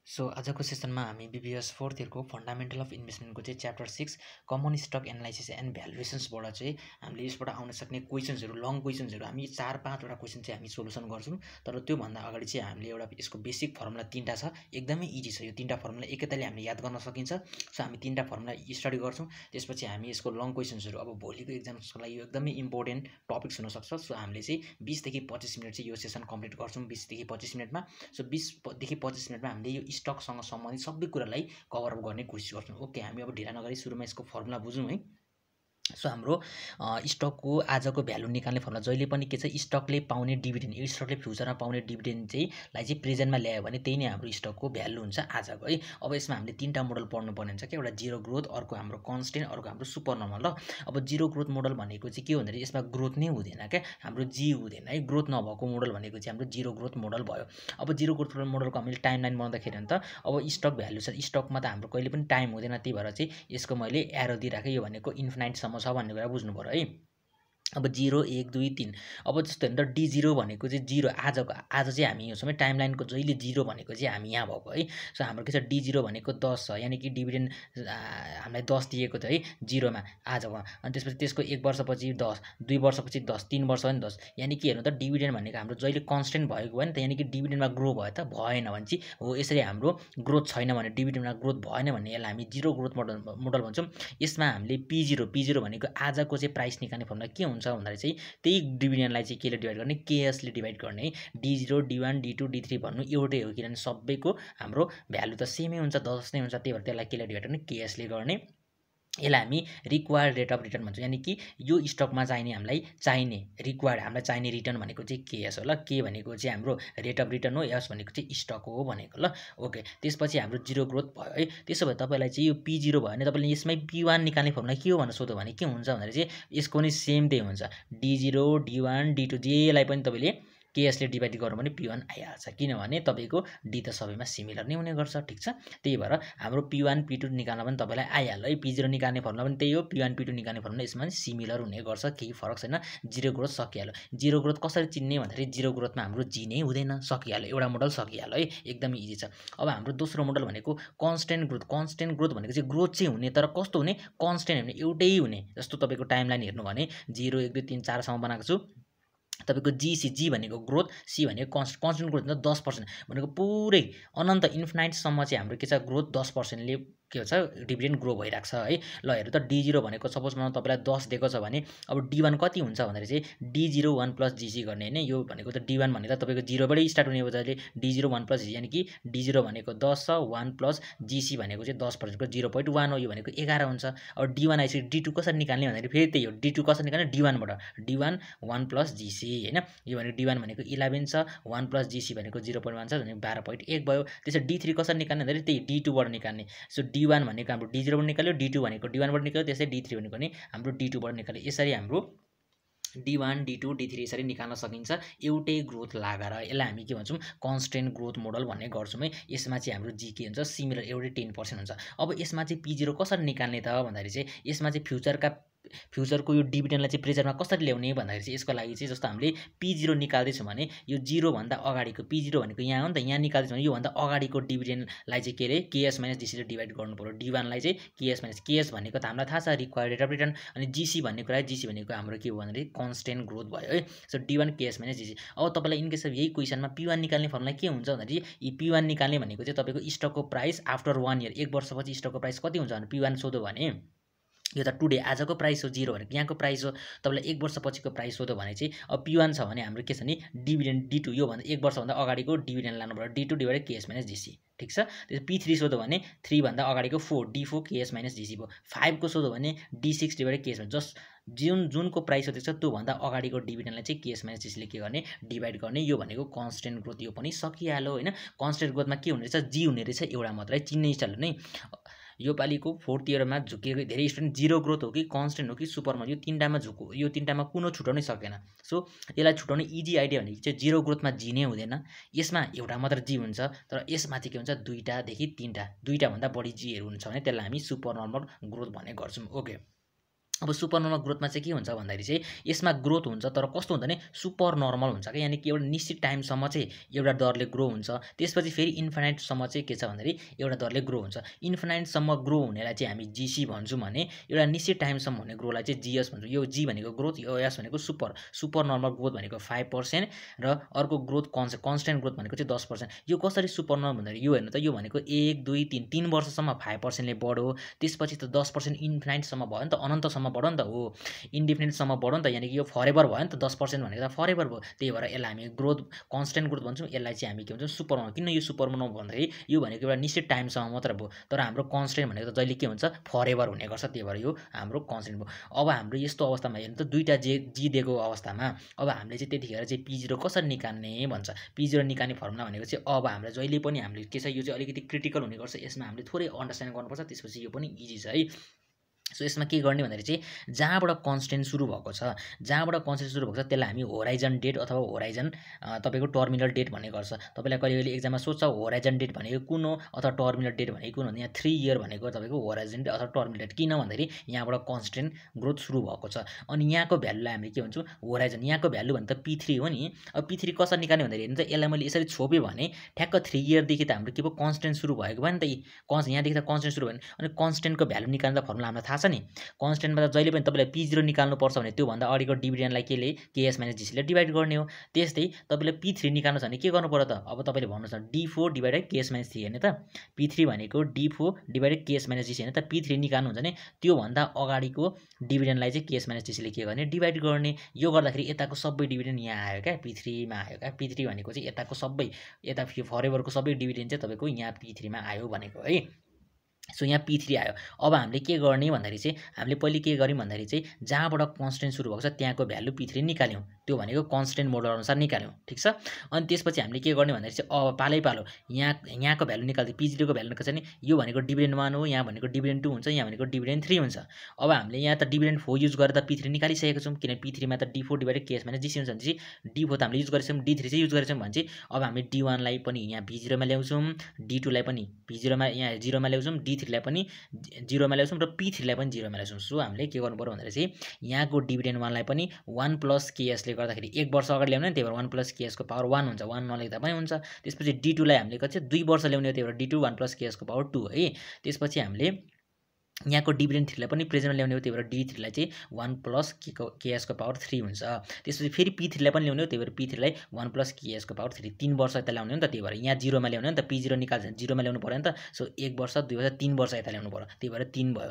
So आजको सेसनमा हामी BBS फोर्थ इयरको फन्डामेन्टल अफ इन्भेस्टमेन्टको चाहिँ chapter 6 common stock analysis and भ्यालुएसन्सबाट चाहिँ हामीले यसबाट आउन सक्ने क्वेसन्सहरू लङ क्वेसन्सहरू हामी 4-5 वटा क्वेसन चाहिँ हामी सोल्युसन गर्छौँ। तर त्योभन्दा अगाडि चाहिँ हामीले एउटा यसको बेसिक फर्मुला 3टा छ, एकदमै इजी छ। यो 3टा फर्मुला एकैतालले हामीले याद गर्न सकिन्छ। सो हामी 3टा फर्मुला स्टडी गर्छौँ, त्यसपछि हामी यसको लङ क्वेसन्सहरू अब भोलिको एक्जाम्सको लागि यो एकदमै इम्पोर्टेन्ट टपिक्स हुनसक्छ। सो हामीले चाहिँ 20 देखि 25 मिनट चाहिँ यो सेसन कम्प्लिट गर्छौँ 20 देखि 25 मिनटमा। सो 20 देखि 25 मिनटमा हामीले यो स्टकसँग सम्बन्धित सबै कुरालाई कभर अप गर्ने कोसिस गर्छौँ। ओके, हामी अब ढिला नगरी सुरुमा यसको फर्मुला बुझौँ है। सो हाम्रो स्टकको आजको भ्यालु निकाल्ने फर्मुला जहिले पनि के छ, स्टकले पाउने डिभिडेन्ड, यो स्टकले फ्युचरमा पाउने डिभिडेन्ड चाहिँ लाई चाहिँ प्रेजेन्टमा ल्यायो भने त्यही नै हाम्रो स्टकको भ्यालु हुन्छ आजको है। अब यसमा हामीले 3टा मोडल पढ्नुपर्ने हुन्छ कि, एउटा जिरो ग्रोथ, अर्को हाम्रो कन्स्टेन्ट, अर्को हाम्रो सुपर नर्मल। ल अब जिरो ग्रोथ मोडल भनेको चाहिँ के भन्दाखेरि यसमा ग्रोथ नै हुँदैन क्या, हाम्रो जी हुँदैन है। ग्रोथ नभएको मोडल भनेको चाहिँ हाम्रो जिरो ग्रोथ मोडल भयो। अब जिरो ग्रोथ मोडलको हामीले टाइम लाइन बनाउँदाखेरि त अब स्टक भ्यालु छ, स्टकमा त हाम्रो कहिले पनि टाइम हुँदैन, त्यही भएर चाहिँ यसको मैले एरो दिइराखेँ। यो भनेको इन्फिनाइटसम्म छ भन्ने कुरा बुझ्नु पर्यो है। अब 0 1 2 3 अब जस्तो हेर्नु त D0 भनेको चाहिँ 0 आज चाहिँ हामी यसमा टाइमलाइनको जहिले 0 भनेको चाहिँ हामी यहाँ भएको है। सो हाम्रो के छ, D0 भनेको 10 छ, यानि कि डिभिडेन्ड हामीलाई 10 दिएको थियो है 0मा आजको। अनि त्यसपछि त्यसको 1 वर्षपछि 10, 2 वर्षपछि 10, 3 वर्ष पनि 10, यानि कि हेर्नु त डिभिडेन्ड भनेको हाम्रो जहिले कन्स्टेन्ट भएको भयो नि त, यानि कि डिभिडेन्डमा ग्रो भयो त भएन भने चाहिँ हो यसरी हाम्रो ग्रोथ छैन भने, डिभिडेन्डमा ग्रोथ भएन भने यसलाई हामी जिरो ग्रोथ मोडल भन्छौँ। यसमा हामीले P0 भनेको आजको चाहिँ प्राइस निकाल्ने फर्मुला के हुन्छ भन्दाखेरि चाहिँ त्यही डिभिडेन्डलाई चाहिँ केले डिभाइड गर्ने, केएसले डिभाइड गर्ने है। D0 D1 D2 D3 भन्नु एउटै हो, किनभने सबैको हाम्रो भ्यालु त सेमै हुन्छ, 10 नै हुन्छ, त्यही भएर त्यसलाई केले डिभाइड गर्ने, केएसले गर्ने। यसलाई हामी रिक्वायर्ड रेट अफ रिटर्न भन्छौँ, यानि कि यो स्टकमा चाहिने हामीलाई चाहिने रिक्वायर्ड हामीलाई चाहिने रिटर्न भनेको चाहिँ केएस हो। ल के भनेको चाहिँ हाम्रो रेट अफ रिटर्न हो, एस भनेको चाहिँ स्टक हो भनेको। ल ओके, त्यसपछि हाम्रो जिरो ग्रोथ भयो है। त्यसो भए तपाईँलाई चाहिँ यो P0 भयो भने तपाईँले यसमै P1 निकाल्ने फर्मुला के हो भनेर सोध्यो भने के हुन्छ भन्दाखेरि चाहिँ यसको पनि सेम त्यही हुन्छ, D0 D1 D2 जेलाई पनि तपाईँले केएसले डिभाइड गर्नु भने P1 आइहाल्छ, किनभने तपाईँको डी त सबैमा सिमिलर नै हुने गर्छ, ठिक छ। त्यही भएर हाम्रो P1 P2 निकाल्न पनि तपाईँलाई आइहाल्यो है। P0 निकाल्ने फर्मुला पनि त्यही हो, P1 P2 निकाल्ने फर्मुला यसमा पनि सिमिलर हुने गर्छ, केही फरक छैन। जिरो ग्रोथ सकिहाल्यो। जिरो ग्रोथ कसरी चिन्ने भन्दाखेरि जिरो ग्रोथमा हाम्रो जी नै हुँदैन, सकिहाल्यो, एउटा मोडल सकिहाल्यो है, एकदमै इजी छ। अब हाम्रो दोस्रो मोडल भनेको कन्स्टेन्ट ग्रोथ। कन्स्टेन्ट ग्रोथ भनेको चाहिँ ग्रोथ चाहिँ हुने, तर कस्तो हुने, कन्स्टेन्ट हुने, एउटै हुने। जस्तो तपाईँको टाइमलाइन हेर्नु भने 0 1 2 3 4 सम्म बनाएको छु। तपाईँको जी भनेको ग्रोथ, सी भनेको कन्स्टेन्ट ग्रोथ हुन्छ 10% भनेको पुरै अनन्त इन्फिनाइटसम्म चाहिँ हाम्रो के छ, ग्रोथ 10%ले के हुन्छ, डिभिडेन्ड ग्रो भइरहेको छ है। ल हेर्नु त D0 भनेको सपोज म तपाईँलाई 10 दिएको छ भने अब D1 कति हुन्छ भन्दाखेरि चाहिँ D0 1 + GC गर्ने होइन। यो भनेको त D1 भनेको त तपाईँको 0बाटै स्टार्ट हुने हो, जहिले D0 1 + GC, यानि कि D0 भनेको 10 छ, 1 + GC भनेको चाहिँ 10% को 0.1 हो, यो भनेको 11 हुन्छ। अब D1 आइसक्यो, D2 कसरी निकाल्ने भन्दाखेरि फेरि त्यही हो, D2 कसरी निकाल्ने, D1बाट D1 1 + GC होइन। यो भनेको D1 भनेको 11 छ, 1 + GC भनेको 0.1 छ, भनेको 12.1 भयो। त्यसरी D3 कसरी निकाल्ने भन्दाखेरि त्यही D2बाट निकाल्ने। सो D1 भनेको हाम्रो D0बाट निकाल्यो, D2 भनेको D1बाट निकाल्यो, त्यसै D3 भनेको नि हाम्रो D2बाट निकाल्यो। यसरी हाम्रो D1 D2 D3 यसरी निकाल्न सकिन्छ एउटै ग्रोथ लागेर। यसलाई हामी के भन्छौँ, कन्स्टेन्ट ग्रोथ मोडल भन्ने गर्छौँ है। यसमा चाहिँ हाम्रो जी के हुन्छ, सिमिलर एउटै 10% हुन्छ। अब यसमा चाहिँ P0 कसरी निकाल्ने त भन्दाखेरि चाहिँ यसमा चाहिँ फ्युचरको यो डिभिडेन्डलाई चाहिँ प्रेजरमा कसरी ल्याउने भन्दाखेरि चाहिँ यसको लागि चाहिँ जस्तो हामीले P0 निकाल्दैछौँ भने यो 0 भन्दा अगाडिको P0 भनेको यहाँ हो नि त, यहाँ निकाल्दैछौँ भने योभन्दा अगाडिको डिभिडेन्डलाई चाहिँ के अरे केएस माइनस जीसीले डिभाइड गर्नु पर्यो। D1लाई चाहिँ केएस माइनस, केएस भनेको त हामीलाई थाहा छ रिक्वायर्ड रेट अफ रिटर्न, अनि जीसी भन्ने कुरा, जीसी भनेको हाम्रो के हो भन्दाखेरि कन्स्टेन्ट ग्रोथ भयो है। So D1 KS minus GC. अब तपाईँलाई इनकेस अफ यही क्वेसनमा P1 निकाल्ने फर्मुला के हुन्छ भन्दाखेरि यी P1 निकाल्ने भनेको चाहिँ तपाईँको स्टकको प्राइस आफ्टर 1 इयर, 1 वर्षपछि स्टकको प्राइस कति हुन्छ भने P1 सोध्यो भने यो त टुडे आजको प्राइस हो, 0 भनेको यहाँको प्राइस हो। तपाईँलाई 1 वर्षपछिको प्राइस सोध्यो भने चाहिँ अब P1 छ भने हाम्रो के छ नि डिभिडेन्ड D2, योभन्दा 1 वर्षभन्दा अगाडिको डिभिडेन्ड लानु पर्यो, D2 divided KS minus GC, ठिक छ। त्यसपछि P3 सोध्यो भने 3 भन्दा अगाडिको 4 D4 केएस माइनस जीसी भयो। 5 को सोध्यो भने D6 divided KS minus, just जुनको प्राइस हो त्योभन्दा अगाडिको डिभिडेन्डलाई चाहिँ केएस माइनस जीसीले के गर्ने, डिभाइड गर्ने। यो भनेको कन्स्टेन्ट ग्रोथ, यो पनि सकिहाल्यो होइन। कन्स्टेन्ट ग्रोथमा के हुने रहेछ, जी हुने रहेछ एउटा मात्रै, चिन्ने स्टाइल नै। यो पालिको फोर्थ इयरमा झुकेको धेरै स्टुडेन्ट जिरो ग्रोथ हो कि कन्स्टेन्ट हो कि सुपरमा, यो तिनटामा झुक्यो, यो तिनटामा कुनै छुटाउनै सकेन। सो यसलाई छुटाउने इजी आइडिया भनेको चाहिँ जिरो ग्रोथमा जी नै हुँदैन, यसमा एउटा मात्र जी हुन्छ, तर यसमा चाहिँ के हुन्छ 2टादेखि 3टा, 2टाभन्दा बढी जीहरू हुन्छ भने त्यसलाई हामी सुपर नर्मल ग्रोथ भन्ने गर्छौँ। ओके, अब सुपर नर्मल ग्रोथमा चाहिँ के हुन्छ भन्दाखेरि चाहिँ यसमा ग्रोथ हुन्छ तर कस्तो हुन्छ भने सुपर नर्मल हुन्छ क्या, यानि कि एउटा निश्चित टाइमसम्म चाहिँ एउटा दरले ग्रो हुन्छ, त्यसपछि फेरि इन्फाइनाइटसम्म चाहिँ के छ भन्दाखेरि एउटा दरले ग्रो हुन्छ। इन्फाइनाइटसम्म ग्रो हुनेलाई चाहिँ हामी जीसी भन्छौँ भने एउटा निश्चित टाइमसम्म हुने ग्रोलाई चाहिँ जीएस भन्छौँ। यो जी भनेको ग्रोथ, यो एस भनेको सुपर नर्मल ग्रोथ भनेको 5% र अर्को ग्रोथ कन्स्टेन्ट ग्रोथ भनेको चाहिँ 10%। यो कसरी सुपर नर्मल भन्दाखेरि यो हेर्नु त, यो भनेको 1 2 3 वर्षसम्म 5%ले बढ्यो, त्यसपछि त 10% इन्फाइनाइटसम्म भयो नि त, अनन्तसम्म बढ्यो नि त, हो इन्डिफिनिटसम्म बढ्यो नि त, यानि कि यो फरेभर भयो नि त, 10% भनेको त फरेभर भयो। त्यही भएर यसलाई हामी ग्रोथ कन्स्टेन्ट ग्रोथ भन्छौँ, यसलाई चाहिँ हामी के भन्छौँ सुपर नर्मल। किन यो सुपर नर्मल भन्दाखेरि यो भनेको एउटा निश्चित टाइमसम्म मात्र भयो, तर हाम्रो कन्स्टेन्ट भनेको त जहिले के हुन्छ फरेभर हुने गर्छ, त्यही भएर यो हाम्रो कन्स्टेन्ट भयो। अब हाम्रो यस्तो अवस्थामा हेर्नु त दुईटा जी दिएको अवस्थामा अब हामीले चाहिँ त्यतिखेर चाहिँ P0 कसरी निकाल्ने भन्छ। P0 निकाल्ने फर्मुला भनेको चाहिँ अब हाम्रो जहिले पनि हामीले के छ, यो चाहिँ अलिकति क्रिटिकल हुने गर्छ, यसमा हामीले थोरै अन्डरस्ट्यान्ड गर्नुपर्छ, त्यसपछि यो पनि इजी छ है। सो यसमा के गर्ने भन्दाखेरि चाहिँ जहाँबाट कन्स्टेन्ट सुरु भएको छ त्यसलाई हामी होराइजन डेट अथवा होराइजन तपाईँको टर्मिनल डेट भन्ने गर्छ। तपाईँलाई कहिले कहिले एक्जाममा सोध्छ होराइजन डेट भनेको कुन हो अथवा टर्मिनल डेट भनेको कुन हो, यहाँ 3 इयर भनेको तपाईँको होराइजन डेट अथवा टर्मिनल डेट। किन भन्दाखेरि यहाँबाट कन्स्टेन्ट ग्रोथ सुरु भएको छ अनि यहाँको भ्यालुलाई हामीले के भन्छौँ होराइजन। यहाँको भ्यालु भने त P3 हो नि। अब P3 कसरी निकाल्ने भन्दाखेरि हेर्नु त, यसलाई मैले यसरी छोपेँ भने ठ्याक्क 3 इयरदेखि त हाम्रो के भयो कन्स्टेन्ट सुरु भएको भयो नि त, यहाँदेखि त कन्स्टेन्ट सुरु भयो अनि कन्स्टेन्टको भ्यालु निकाल्दा फर्मुला हामीलाई थाहा छ नि। कन्स्टेन्टमा त जहिले पनि तपाईँलाई P0 निकाल्नुपर्छ भने त्योभन्दा अगाडिको डिभिडेन्डलाई केले केएस माइनस जीसीले डिभाइड गर्ने हो। त्यस्तै तपाईँले P3 निकाल्नु छ भने के गर्नु पर्यो त, अब तपाईँले भन्नुहोस् न D4 डिभाइडेड केएस माइनस 3 हेर्ने त, P3 भनेको D4 divided KS minus GC हेर्ने त, P3 निकाल्नुहुन्छ भने त्योभन्दा अगाडिको डिभिडेन्डलाई चाहिँ केएस माइनस जीसीले के गर्ने डिभाइड गर्ने। यो गर्दाखेरि यताको सबै डिभिडेन्ड यहाँ आयो क्या, P3 मा आयो क्या। P3 भनेको चाहिँ यताको सबै यता फरेभरको सबै डिभिडेन्ड चाहिँ तपाईँको यहाँ P3 मा आयो भनेको है। सो यहाँ P3 आयो। अब हामीले के गर्ने भन्दाखेरि चाहिँ हामीले पहिले के गर्यौँ भन्दाखेरि चाहिँ जहाँबाट कन्स्टेन्ट सुरु भएको छ त्यहाँको भ्यालु P3 निकाल्यौँ, त्यो भनेको कन्स्टेन्ट मोडल अनुसार निकाल्यौँ, ठिक छ। अनि त्यसपछि हामीले के गर्ने भन्दाखेरि चाहिँ अब पालै पालो यहाँको भ्यालु निकाल्दै P0 को भ्यालु निकाल्छ नि, यो भनेको डिभिडेन्ड 1 हो, यहाँ भनेको डिभिडेन्ड 2 हुन्छ, यहाँ भनेको डिभिडेन्ड 3 हुन्छ। अब हामीले यहाँ त डिभिडेन्ड 4 युज गरेर त P3 निकालिसकेको छौँ, किनभने P3 मा त D4 divided KS minus GC हुन्छ भने चाहिँ D4 त हामीले युज गरेछौँ, D3 चाहिँ युज गरेछौँ भने चाहिँ अब हामी D1 लाई पनि यहाँ P0 मा ल्याउँछौँ, D2 लाई पनि P0 मा यहाँ 0 मा ल्याउँछौँ, D3 लाई पनि 0 मा ल्याउँछौँ र P3 लाई पनि 0 मा ल्याउँछौँ। सो हामीले के गर्नु पर्यो भन्दाखेरि चाहिँ यहाँको डिभिडेन्ड 1 लाई पनि 1 प्लस केएस ले गर्दाखेरि 1 वर्ष अगाडि ल्याउने, त्यही भएर 1 प्लस केएस को पावर 1 हुन्छ, 1 नलेख्दा पनि हुन्छ। त्यसपछि D2 लाई हामीले कति 2 वर्ष ल्याउने, त्यही भएर D2 1 प्लस केएस को पावर 2 है। त्यसपछि हामीले यहाँको डिभिडेन्ड 3 लाई पनि प्रेजेन्टमा ल्याउने हो, त्यही भएर D3 लाई चाहिँ 1 प्लस केएस को पावर 3 हुन्छ। त्यसपछि फेरि P3 लाई पनि ल्याउने हो, त्यही भएर P3 लाई 1 प्लस केएस को पावर 3 3 वर्ष यता ल्याउने हो नि त, त्यही भएर यहाँ 0 मा ल्याउने हो नि त, P0 निकाल्छ 0 मा ल्याउनु पर्यो नि त। सो 1 वर्ष 2 वर्ष 3 वर्ष यता ल्याउनु पर्यो, त्यही भएर 3 भयो।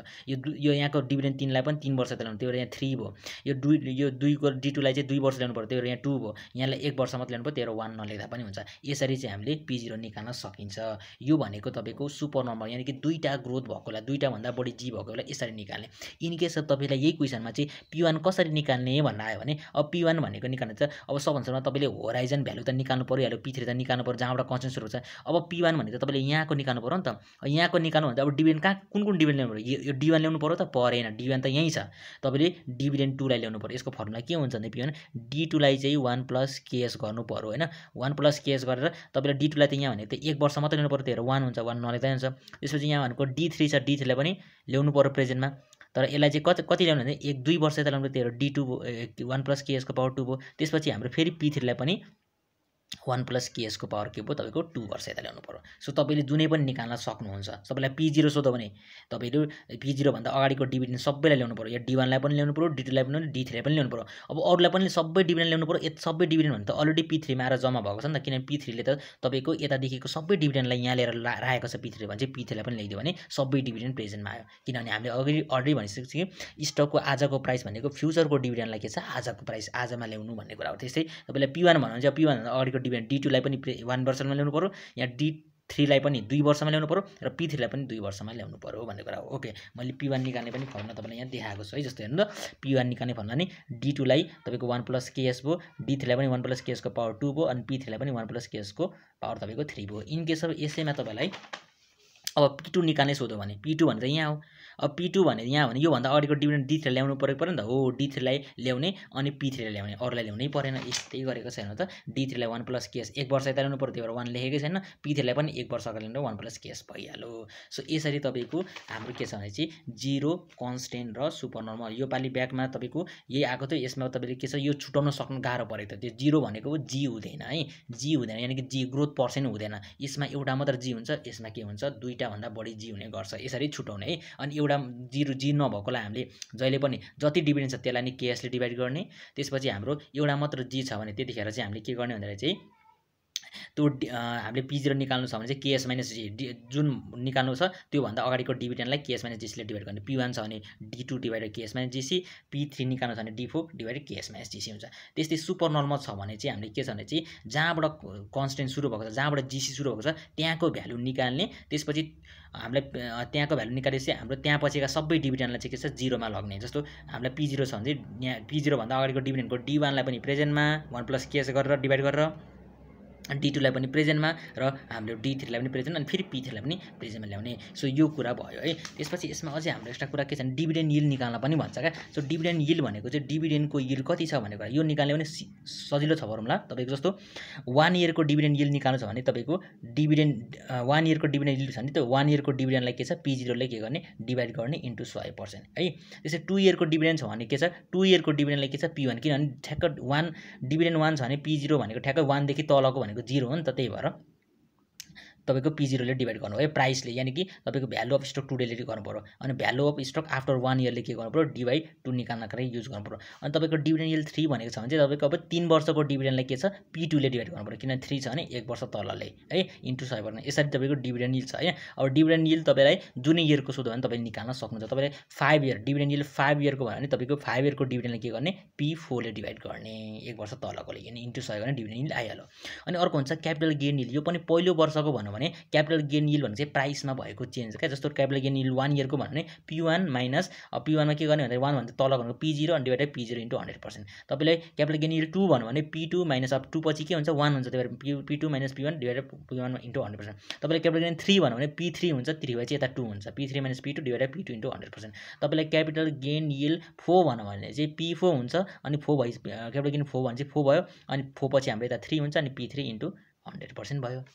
यो यहाँको डिभिडेन्ड 3 लाई पनि 3 वर्ष यता ल्याउनु, त्यही भएर यहाँ 3 भयो। यो 2 को D2 लाई चाहिँ 2 वर्ष ल्याउनु पर्यो, त्यही भएर यहाँ 2 भयो। यहाँलाई 1 वर्ष मात्र ल्याउनु पर्यो, त्यही भएर 1 नलेख्दा पनि हुन्छ। यसरी चाहिँ हामीले P0 निकाल्न सकिन्छ। यो भनेको तपाईँको सुपर नर्मल, यानि कि दुईटा ग्रोथ भएकोलाई, दुईटा भन्दा बढी जी भएकोलाई यसरी निकाल्ने। इन केस अफ तपाईलाई यही क्वेशनमा चाहिँ P1 कसरी निकाल्ने भन्ने आयो भने अब P1 भनेको निकाल्ने त अब सबभन्दा तपाईले होराइजन भ्यालु त निकाल्नु पर्यो, P3 त निकाल्नु पर्यो जहाँबाट कन्स्टेन्ट सुरु हुन्छ। अब P1 भनेको तपाईले यहाँको निकाल्नु पर्यो नि त। यहाँको निकाल्नु भन्दा अब डिभिडेन्ड कुन डिभिडेन्ड ल्याउनु पर्यो, यो D1 ल्याउनु पर्यो त, परेन, D1 त यही छ। तपाईले डिभिडेन्ड 2 लाई ल्याउनु पर्यो। यसको फर्मुला के हुन्छ भने P1 D2 लाई चाहिँ 1 प्लस केएस गर्नु पर्यो हैन, 1 प्लस केएस गरेर तपाईले D2 लाई त यहाँ भनेको त 1 वर्ष मात्र ल्याउनु पर्यो, त्यही भएर 1 हुन्छ, 1 नलेख्दै हुन्छ। त्यसपछि यहाँ भनेको D3 छ, D3 लाई पनि ल्याउनु पर्यो प्रेजेन्टमा, तर यसलाई चाहिँ कति ल्याउनु भने 1 2 वर्ष यता ल्याउनु, त्यही भएर D2 1 प्लस केएस को पावर 2 भयो। त्यसपछि हाम्रो फेरि P3 लाई पनि 1 प्लस केएस को पावर के भयो तपाईको 2 वर्ष यता ल्याउनु पर्यो। सो तपाईले जुनै पनि निकाल्न सक्नुहुन्छ। तपाईलाई P0 सोध्यो भने तपाईले P0 भन्दा अगाडिको डिभिडेन्ड सबैलाई ल्याउनु पर्यो, या D1 लाई पनि ल्याउनु पर्यो, D2 लाई पनि, D3 लाई पनि ल्याउनु पर्यो। अब अरूलाई पनि सबै डिभिडेन्ड ल्याउनु पर्यो। सबै डिभिडेन्ड भने त अलरेडी P3 मा आएर जम्मा भएको छ नि त, किनभने P3 ले त तपाईको यतादेखिको सबै डिभिडेन्डलाई यहाँ ल्याएर राखेको छ P3 भने चाहिँ P3 लाई पनि ल्याइदियो भने सबै डिभिडेन्ड प्रेजेन्टमा आयो। किनभने हामीले अलरेडी भनिसकेको छ कि स्टकको आजको प्राइस भनेको फ्युचरको डिभिडेन्डलाई के छ आजको प्राइस आजमा ल्याउनु भन्ने कुरा हो। त्यस्तै तपाईलाई P1 भन्नुहुन्छ, P1 भन्दा अगाडिको डिभिडेन्ड D2 लाई पनि 1 वर्षमा ल्याउनु पर्यो, यहाँ D3 लाई पनि 2 वर्षमा ल्याउनु पर्यो र P3 लाई पनि 2 वर्षमा ल्याउनु पर्यो भन्ने कुरा हो। ओके, मैले P1 निकाल्ने पनि फर्मुला तपाईलाई यहाँ देखाएको छु है। जस्तो हेर्नु त, P1 निकाल्ने फर्मुला नि D2 लाई तपाईको 1 प्लस केएस भयो, D3 लाई पनि 1 प्लस केएस को पावर 2 भयो, अनि P3 लाई पनि 1 प्लस केएस को पावर तपाईको 3 भयो। इन केस अफ यसैमा तपाईलाई अब P2 निकाल्ने सोध्यो भने P2 भने त यहाँ हो। अब P2 भने यहाँ भने योभन्दा अगाडिको डिभिडेन्ड D3 ल्याउनु पऱ्यो नि त हो। D3 लाई ल्याउने अनि P3 लाई ल्याउने, अरूलाई ल्याउनै परेन। यस्तै गरेको छैन त। D3 लाई 1 + KS 1 वर्ष यता ल्याउनु पर्यो, त्यही भएर 1 लेखेकै छैन। P3 लाई पनि 1 वर्ष अगाडि ल्याउनु 1 + KS भइहाल्यो। सो यसरी तपाईको हाम्रो के छ भने चाहिँ 0 कन्स्टेन्ट र सुपर नर्मल। यो पाली ब्याकमा तपाईको यही आएको थियो। यसमा तपाईले के छ यो छुटाउन सक्नु गाह्रो परेको थियो। त्यो 0 भनेको G हुँदैन है, G हुँदैन, यानी कि G ग्रोथ पर्सेन्ट हुँदैन। यसमा एउटा मात्र G हुन्छ, यसमा के हुन्छ दुईटा भन्दा बढी G हुने गर्छ। यसरी छुटाउने है। अनि एउटा 0 G नभएकोलाई हामीले जहिले पनि जति डिभिडेन्ड छ त्यसलाई नि KS ले डिभाइड गर्ने। त्यसपछि हाम्रो एउटा मात्र G छ भने त्यतिखेर चाहिँ हामीले के गर्ने भन्दा चाहिँ त्यो हामीले P0 निकाल्नु छ भने चाहिँ KS - G जुन निकाल्नु छ त्यो भन्दा अगाडिको डिभिडेन्डलाई KS - GC ले डिभाइड गर्ने। P1 छ भने D2 / KS - GC, P3 निकाल्नु छ भने D4 / KS - GC हुन्छ। त्यस्तै सुपर नर्मल छ भने चाहिँ हामीले के छ भने चाहिँ जहाँबाट कन्स्टेन्ट सुरु भएको छ, जहाँबाट GC सुरु भएको छ त्यहाँको भ्यालु निकाल्ने। त्यसपछि हामीले त्यहाँको भ्यालु निकालेपछि हाम्रो त्यहाँ पछिका सबै डिभिडेन्डलाई चाहिँ के छ 0 मा लग्ने। जस्तो हामीलाई P0 छ भने चाहिँ यहाँ P0 भन्दा अगाडिको डिभिडेन्डको D1 लाई पनि प्रेजेन्टमा 1 + KS गरेर डिभाइड गरेर, D2 लाई पनि प्रेजेन्टमा र हामीले D3 लाई पनि प्रेजेन्ट अनि फेरि P3 लाई पनि प्रेजेन्टमा ल्याउने। सो यो कुरा भयो है। त्यसपछि यसमा अझै हाम्रो एक्स्ट्रा कुरा के छ भने डिभिडेन्ड यिल्ड निकाल्न पनि भन्छ क्या। सो डिभिडेन्ड यिल्ड भनेको चाहिँ डिभिडेन्डको यिल्ड कति छ भनेको यो निकाल्ने भने सजिलो छ भरौँला। तपाईको जस्तो 1 इयरको डिभिडेन्ड यिल्ड निकाल्नु छ भने तपाईको डिभिडेन्ड 1 इयरको डिभिडेन्ड यिल्ड छ भने त्यो 1 इयरको डिभिडेन्डलाई के छ P0 ले के गर्ने डिभाइड गर्ने इन्टु 100% है। त्यसै 2 इयरको डिभिडेन्ड छ भने के छ 2 इयरको डिभिडेन्डलाई के छ P1, किनभने ठ्याक्क 1 डिभिडेन्ड 1 छ भने P0 भनेको ठ्याक्क 1 देखि तलको भनेको 0 हो नि त। त्यही भएर तपाईको P0 ले डिभाइड गर्नु है प्राइसले, यानी कि तपाईको भ्यालु अफ स्टक टुडे ले गर्नु पर्यो। अनि value of stock after 1 year ले के गर्नु पर्यो D/2 निकाल्नका लागि युज गर्नु पर्यो। अनि तपाईको डिभिडेन्ड यिल्ड 3 भनेको छ भने चाहिँ तपाईको अब 3 वर्षको डिभिडेन्डलाई के छ P2 ले डिभाइड गर्नु पर्यो, किनभने 3 छ भने 1 वर्ष तलले है इन्टु 100%। यसरी तपाईको डिभिडेन्ड यिल्ड छ है। अब डिभिडेन्ड यिल्ड तपाईलाई जुनै इयरको सोध्यो भने तपाईले निकाल्न सक्नुहुन्छ। तपाईले 5 इयर डिभिडेन्ड यिल्ड 5 इयरको भयो भने तपाईको 5 इयरको डिभिडेन्डलाई के गर्ने P4 ले डिभाइड गर्ने 1 वर्ष तलकोले, यानी इन्टु 100 गर्ने डिभिडेन्ड यिल्ड आइहाल्यो। अनि अर्को हुन्छ क्यापिटल गेन यिल्ड। यो पनि पहिलो वर्षको भन्नु भने क्यापिटल गेन यिल्ड भनेको चाहिँ प्राइसमा भएको चेन्ज क्या। जस्तो क्यापिटल गेन यिल्ड 1 इयरको भन्नु भने P1 माइनस P1 मा के गर्ने भन्दा 1 भन्दा तल भनेको P0 अनि डिभाइडेड P0 इन्टु 100%। तपाईले क्यापिटल गेन यिल्ड 2 भन्नु भने P2 माइनस अब 2 पछि के हुन्छ 1 हुन्छ, त्यही भएर P2 - P1 divided P1 into 100%। तपाईले क्यापिटल गेन 3 भन्नु भने P3 हुन्छ, 3 भएपछि यता 2 हुन्छ, P3 - P2 divided P2 into 100%। तपाईले क्यापिटल गेन यिल्ड 4 भन्नु भने चाहिँ P4 हुन्छ, अनि 4 भइ क्यापिटल गेन 4 भने चाहिँ 4 भयो, अनि 4 पछि हाम्रो यता 3 हुन्छ, अनि P3 इन्टु 100% भयो।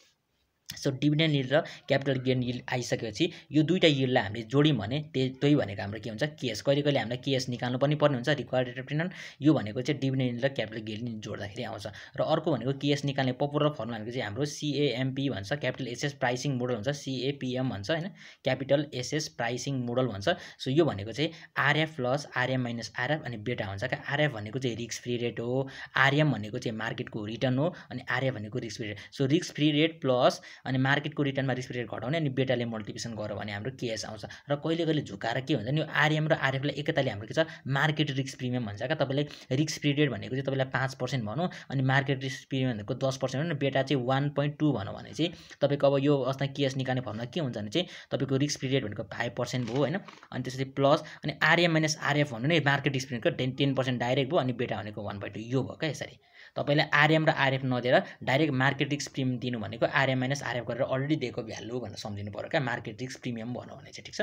सो डिभिडेन्ड यिल्ड र क्यापिटल गेन यिल्ड आइसकेपछि यो दुईटा यिल्डलाई हामीले जोड्यौँ भने त्यही भनेको हाम्रो के हुन्छ केएस। कहिले कहिले हामीलाई केएस निकाल्नु पनि पर्ने हुन्छ रिक्वायर्ड रेट अफ रिटर्न। यो भनेको चाहिँ डिभिडेन्ड यिल्ड र क्यापिटल गेन यिल्ड जोड्दाखेरि आउँछ। र अर्को भनेको केएस निकाल्ने पपुलर फर्मुला भनेको चाहिँ हाम्रो CAMP भन्छ, क्यापिटल एसएस प्राइसिङ मोडल भन्छ, CAPM भन्छ हैन, क्यापिटल एसएस प्राइसिङ मोडल भन्छ। सो यो भनेको चाहिँ RF plus RM minus RF अनि बेटा हुन्छ क्या। आरएफ भनेको चाहिँ रिस्क फ्री रेट हो, आरएम भनेको चाहिँ मार्केटको रिटर्न हो, अनि आरएफ भनेको risk free rate. So risk free rate plus अनि मार्केटको रिटर्नमा रिस्क फ्री रेट घटाउने अनि बेटाले मल्टिप्लिकेसन गर्यो भने हाम्रो केएस आउँछ। र कहिले कहिले झुकाएर के हुन्छ नि यो आरएम र आरएफलाई एकैताले हाम्रो के छ मार्केट रिस्क प्रिमियम भन्छ क्या। तपाईले रिस्क फ्री रेट भनेको चाहिँ तपाईलाई 5% भनौँ अनि मार्केट रिस्क प्रिमियम भनेको 10% हो नि, बेटा चाहिँ 1.2 भनौँ भने चाहिँ तपाईको अब यो अस्ता केएस निकाल्ने फर्मुला के हुन्छ भने चाहिँ तपाईको रिस्क फ्री रेट भनेको 5% भयो हैन, अनि त्यसपछि प्लस अनि आरएम माइनस आरएफ भन्नु नि मार्केट रिस्क प्रिमियमको 10% डाइरेक्ट भयो, अनि बेटा भनेको 1.2 यो भयो क्या। यसरी तपाईले आरएम र आरएफ नदिएर डाइरेक्ट मार्केट रिस्क प्रिमियम दिनु भनेको आरएम माइनस आरएफ गरेर अलरेडी दिएको भ्यालु भनेर सम्झिनु पर्यो क्या, मार्केट रिस्क प्रिमियम भन्नु भने चाहिँ। ठीक छ।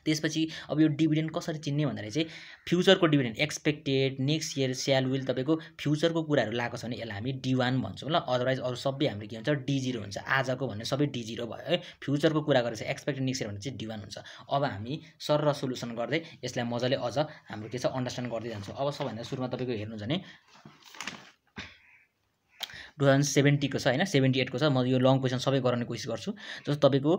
त्यसपछि अब यो डिभिडेन्ड कसरी चिन्ने भन्दाखेरि चाहिँ फ्युचरको डिभिडेन्ड एक्सपेक्टेड नेक्स्ट इयर स्याल विल तपाईको फ्युचरको कुराहरू लागेको छ भने यसलाई हामी D1 भन्छौँ ल। अदरवाइज अरू सबै हाम्रो के हुन्छ D0 हुन्छ। आजको भन्ने सबै D0 भयो है। फ्युचरको कुरा गरेर चाहिँ एक्सपेक्टेड नेक्स्ट इयर भने चाहिँ D1 हुन्छ। अब हामी सर र सोलुसन गर्दै यसलाई मजाले अझ हाम्रो के छ अन्डरस्ट्यान्ड गर्दै जान्छौँ। अब सबभन्दा सुरुमा तपाईको हेर्नुहुन्छ भने 2070 को छ हैन, 78 को छ। म यो लङ क्वेसन सबै गराउने कोसिस गर्छु। जस्तो तपाईको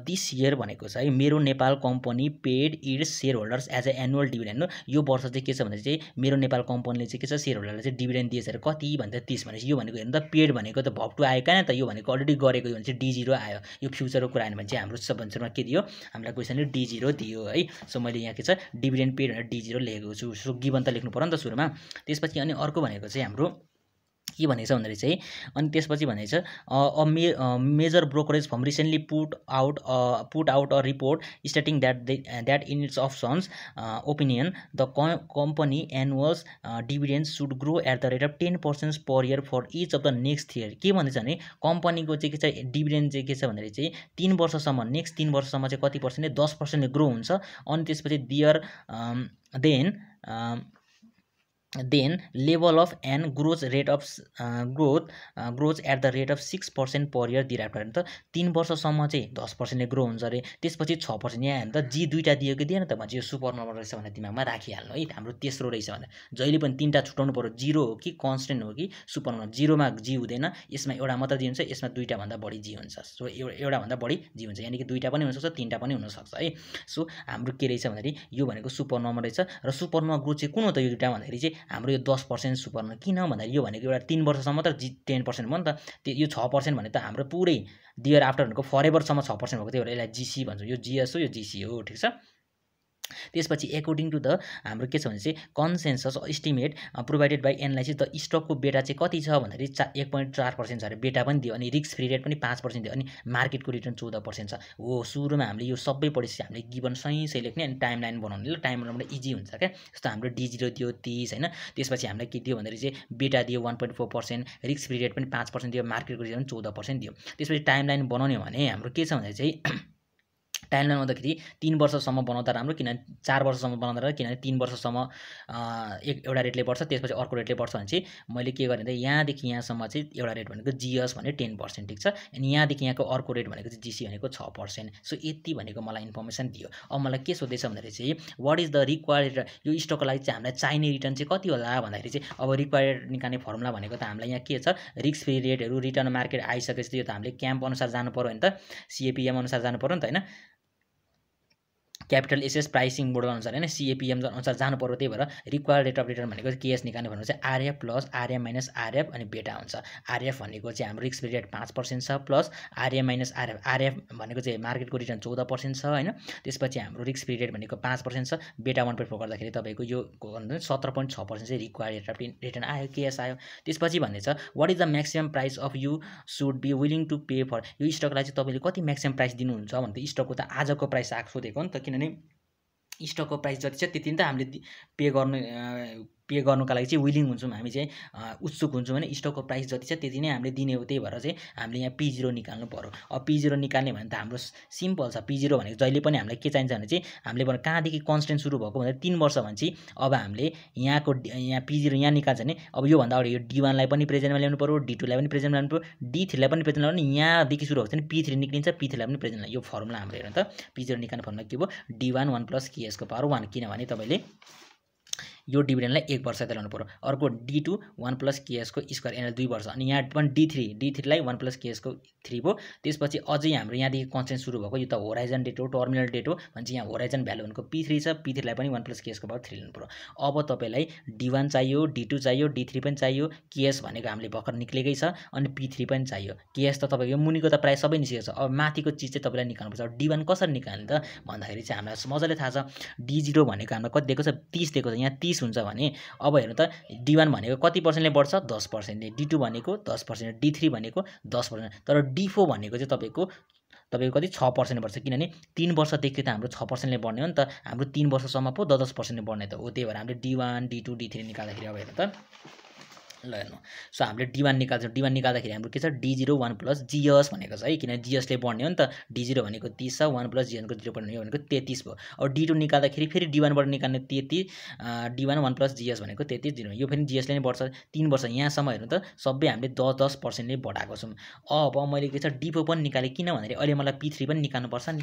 दिस इयर भनेको छ है मेरो Nepal company paid its share holders as a annual dividend. यो वर्ष चाहिँ के छ भने चाहिँ मेरो नेपाल कम्पनीले चाहिँ के छ शेयर होल्डरलाई चाहिँ डिभिडेन्ड दिएछ र कति भन्दा 30 भनेपछि यो भनेको हेर्नु त पेड भनेको त भक्टु आयो क्या त, यो भनेको अलरेडी गरेको यो भने चाहिँ D0 आयो। यो फ्युचरको कुरा आएन भने चाहिँ हाम्रो सबभन्दा के दियो हामीलाई क्वेसनले D0 दियो है। सो मैले यहाँ के छ डिभिडेन्ड पेड भनेर D0 लेखेको छु। सो गिभन त लेख्नु पर्यो नि त सुरुमा। त्यसपछि अनि अर्को भनेको चाहिँ हाम्रो के भनेको छ भन्दाखेरि चाहिँ अनि त्यसपछि भनेको छ major brokerage firm recently put out a report stating that in its options opinion the company annuals dividend should grow at the rate of 10% per year for each of the next year. के भन्दैछ भने कम्पनीको चाहिँ के छ dividend चाहिँ के छ भन्दाखेरि चाहिँ 3 वर्षसम्म नेक्स्ट 3 वर्षसम्म चाहिँ कति पर्सेन्टले 10% ग्रो हुन्छ। अनि त्यसपछि then level of and growth rate of growth at the rate of 6% per year thereafter। त 3 वर्षसम्म चाहिँ 10% ले ग्रो हुन्छ अरे, त्यसपछि 6%। यहाँ हेर्नु त जी दुईटा दियो कि दिएन त भन्छ यो सुपर नम्बर रहेछ भनेर दिमागमा राखिहाल्नु है। हाम्रो तेस्रो रहेछ भने जहिले पनि तीनटा छुटाउनु पर्यो, जिरो हो कि कन्स्टेन्ट हो कि सुपर नम्बर। जिरोमा जी हुँदैन, यसमा एउटा मात्र जी हुन्छ, यसमा दुईटा भन्दा बढी जी हुन्छ। सो एउटा भन्दा बढी जी हुन्छ, यानी कि दुईटा पनि हुन सक्छ, तीनटा पनि हुन सक्छ है। सो हाम्रो के रहेछ भन्दाखेरि यो भनेको सुपर नम्बर रहेछ। र सुपर नम्बर ग्रोथ चाहिँ कुन हो त यो दुईटा भन्दाखेरि चाहिँ हाम्रो यो 10% सुपर नम्बर। किन भन्दाखेरि यो भनेको एउटा 3 वर्षसम्म त 10% भयो नि त, यो 6% भने त हाम्रो पुरै दियर आफ्टर भनेको फरएभरसम्म 6% भएको, त्यही भएर यसलाई जीसी भन्छौँ। यो जीएस हो, यो जीसी हो, ठिक छ। त्यसपछि एकर्डिङ टु द हाम्रो के छ भने चाहिँ consensus estimate provided by analysis the स्टकको बेटा चाहिँ कति छ भन्दाखेरि 1.4% छ अरे, बेटा पनि दियो। अनि रिस्क फ्री रेट पनि 5% दियो। अनि मार्केटको रिटर्न 14% छ। हो सुरुमा हामीले यो सबै पढेपछि हामीले गिभन सही लेख्ने अनि टाइम लाइन बनाउने। ल टाइम लाइनबाट इजी हुन्छ क्या। जस्तो हाम्रो D0 दियो 30 होइन, त्यसपछि हामीलाई के दियो भन्दाखेरि चाहिँ बेटा दियो 1.4%, रिस्क फ्री रेट पनि 5% दियो, मार्केटको रिटर्न 14% दियो। त्यसपछि टाइम लाइन बनाउने भने हाम्रो के छ भन्दाखेरि चाहिँ टाइम लाइन आउँदाखेरि 3 वर्षसम्म बनाउँदा राम्रो, किनभने 4 वर्षसम्म बनाउँदा राम्रो, किनभने 3 वर्षसम्म एउटा रेटले बढ्छ, त्यसपछि अर्को रेटले बढ्छ भने चाहिँ मैले के गरेँ त यहाँदेखि यहाँसम्म चाहिँ एउटा रेट भनेको जीएस भने 10%, ठिक छ। अनि यहाँदेखि यहाँको अर्को रेट भनेको चाहिँ जीसी भनेको 6%। सो यति भनेको मलाई इन्फर्मेसन दियो। अब मलाई के सोध्दैछ भन्दाखेरि चाहिँ वाट इज द रिक्वायर्ड, यो स्टकको लागि चाहिँ हामीलाई चाहिने रिटर्न चाहिँ कति होला भन्दाखेरि चाहिँ अब रिक्वायर्ड निकाल्ने फर्मुला भनेको त हामीलाई यहाँ के छ, रिस्क फ्री रेटहरू रिटर्न मार्केट आइसकेपछि यो त हामीले क्याम्प अनुसार जानु पर्यो होइन त, सीएपीएम अनुसार जानु पर्यो नि त होइन, क्यापिटल एसएस प्राइसिङ मोडल अनुसार होइन, सीएपीएम अनुसार जानु पर्यो। त्यही भएर रिक्वायर्ड रेट अफ रिटर्न भनेको चाहिँ केएस निकाल्ने भनेको चाहिँ RF plus RM minus RF अनि बेटा हुन्छ। आरएफ भनेको चाहिँ हाम्रो रिस्क फ्री रेट 5% छ, plus RM minus RF, RF भनेको चाहिँ मार्केटको रिटर्न 14% छ होइन, त्यसपछि हाम्रो रिस्क फ्री रेट भनेको 5% छ, बेटा 1.4 गर्दाखेरि तपाईँको यो 17.6% चाहिँ रिक्वायर्ड रेट अफ रिटर्न आयो, केएस आयो। त्यसपछि भन्ने छ what is the maximum price of you should be willing to pay for, यो स्टकलाई चाहिँ तपाईँले कति म्याक्सिमम प्राइस दिनुहुन्छ भने स्टकको त आजको प्राइस आएको सोधेको नि त, किनभने स्टकको प्राइस जति छ त्यति नि त हामीले पे गर्नुको लागि चाहिँ विलिङ हुन्छौँ, हामी चाहिँ उत्सुक हुन्छौँ भने स्टकको प्राइस जति छ त्यति नै हामीले दिने हो। त्यही भएर चाहिँ हामीले यहाँ P0 निकाल्नु पर्यो। अब P0 निकाल्ने भने त हाम्रो सिम्पल छ। P0 भनेको जहिले पनि हामीलाई के चाहिन्छ भने चाहिँ हामीले कहाँदेखि कन्स्टेन्ट सुरु भएको भन्दा 3 वर्ष भने चाहिँ अब हामीले यहाँ P0 यहाँ निकाल्छ भने अब योभन्दा अगाडि यो D1 लाई पनि प्रेजेन्टमा ल्याउनु पर्यो, D2 लाई पनि प्रेजेन्टमा ल्याउनु पर्यो, D3 लाई पनि प्रेजेन्टमा ल्याउनु, यहाँदेखि सुरु भएको छ भने P3 निक्लिन्छ, P3 लाई पनि प्रेजेन्टमा। यो फर्मुला हाम्रो हेर्नु त P0 निकाल्ने फर्मुला के भयो, D1 1 प्लस KS को पावर 1, किनभने तपाईँले यो डिभिडेन्डलाई 1 वर्ष ल्याउनु पर्यो। अर्को D2 1 प्लस KS को स्क्वायर, यहाँ 2 वर्ष। अनि यहाँ पनि D3 लाई 1 प्लस KS को 3 भयो। त्यसपछि अझै हाम्रो यहाँदेखि कन्स्टेन्ट सुरु भएको यो त होराइजन डेट हो, टर्मिनल डेट हो भने चाहिँ यहाँ होराइजन भ्यालु भनेको P3 छ, P3 लाई पनि 1 प्लस KS को पावर 3 ल्याउनु पर्यो। अब तपाईँलाई D1 चाहियो, D2 चाहियो, D3 पनि चाहियो, KS भनेको हामीले भर्खर निक्लेकै छ, अनि P3 पनि चाहियो। KS त तपाईँको मुनिको त प्रायः सबै निस्केको छ। अब माथिको चिज चाहिँ तपाईँलाई निकाल्नुपर्छ। D1 कसरी निकाल्ने त भन्दाखेरि चाहिँ हामीलाई मजाले थाहा छ, D0 भनेको हामीलाई कति दिएको छ, 30 दिएको छ। यहाँ 30 हुन्छ भने अब हेर्नु त D1 भनेको कति पर्सेन्टले बढ्छ, 10% ले, D2 भनेको 10%, D3 भनेको 10%, तर D4 भनेको चाहिँ तपाईँको कति 6% बढ्छ, किनभने 3 वर्षदेखि त हाम्रो 6% ले बढ्ने हो नि त, हाम्रो 3 वर्षसम्म पो 10% ले बढ्ने त हो। त्यही भएर हामीले D1 D2 D3 निकाल्दाखेरि अब हेर्नु त ल हेर्नु। सो हामीले D1 निकाल्छौँ। D1 निकाल्दाखेरि हाम्रो के छ, D0 1 प्लस GS भनेको छ है, किनभने GS ले बढ्ने हो नि त। D0 भनेको 30 छ, 1 प्लस GS को 0.9 भनेको 33 भयो। अब D2 निकाल्दाखेरि फेरि D1 बाट निकाल्ने 33, D1 1 प्लस GS भनेको 33 0, यो फेरि GS ले नै बढ्छ 3 वर्ष। यहाँसम्म हेर्नु त सबै हामीले 10% ले बढाएको छौँ। अब मैले के छ D4 पनि निकालेँ, किन भन्दाखेरि अहिले मलाई P3 पनि निकाल्नुपर्छ नि।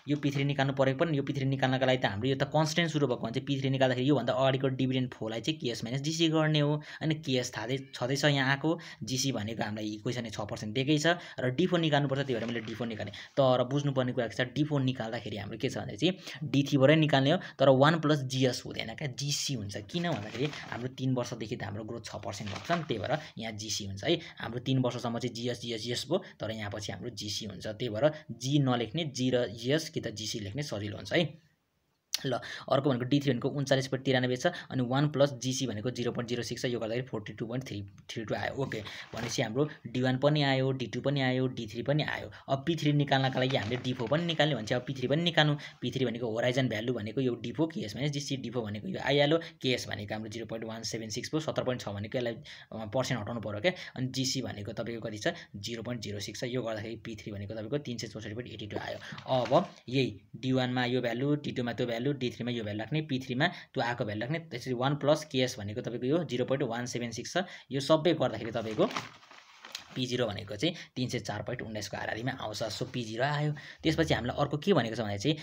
यो P3 निकाल्नु परेको पनि, यो P3 निकाल्नका लागि त हाम्रो यो त कन्स्टेन्ट सुरु भएको भने चाहिँ P3 निकाल्दाखेरि योभन्दा अगाडिको डिभिडेन्ड फोलाई चाहिँ KS माइनस GC गर्ने हो। अनि KS छँदैछ यहाँ आएको, GC भनेको हामीलाई इक्वेसनले 6% दिएकै छ, र D4 निकाल्नुपर्छ। त्यही भएर मैले D4 निकालेँ। तर बुझ्नुपर्ने कुरा के छ, D4 निकाल्दाखेरि हाम्रो के छ भने चाहिँ D3 बाटै निकाल्ने हो, तर 1 प्लस GS हुँदैन क्या, GC हुन्छ। किन भन्दाखेरि हाम्रो 3 वर्षदेखि त हाम्रो ग्रोथ 6% भएको छ नि, त्यही भएर यहाँ GC हुन्छ है। हाम्रो 3 वर्षसम्म चाहिँ GS भयो, तर यहाँ पछि हाम्रो GC हुन्छ। त्यही भएर G नलेख्ने, G र GS कि त GC लेख्ने सजिलो हुन्छ है। ल अर्को भनेको D3 भनेको 39.93 छ अनि 1 प्लस GC भनेको 0.06 छ यो गर्दाखेरि 42.332 आयो ओके भनेपछि हाम्रो D1 पनि आयो D2 पनि आयो D3 पनि आयो अब P3 निकाल्नका लागि हामीले D4 पनि निकाल्ने भन्छ अब P3 पनि निकाल्नु P3 भनेको होराइजन भ्यालु भनेको यो D4 KS minus GC D4 भनेको यो आइहाल्यो KS भनेको हाम्रो 0.176 पो 17.6 भनेको यसलाई पर्सेन्ट हटाउनु पर्यो के अनि GC भनेको तपाईको कति छ 0.06 छ यो गर्दाखेरि P3 भनेको तपाईको 364.82 आयो अब यही D1 मा यो भ्यालु D2 मा त्यो भ्यालु D3 मा यो भ्यालु राख्ने P3 मा त्यो आको भ्यालु राख्ने त्यसरी 1 प्लस KS भनेको तपाईको यो 0.176 छ यो सबै गर्दाखेरि तपाईको P0 भनेको चाहिँ 304.19 को आरआरईमा आउँछ सो P0 आयो त्यसपछि हामीलाई अर्को के भनेको छ भने चाहिँ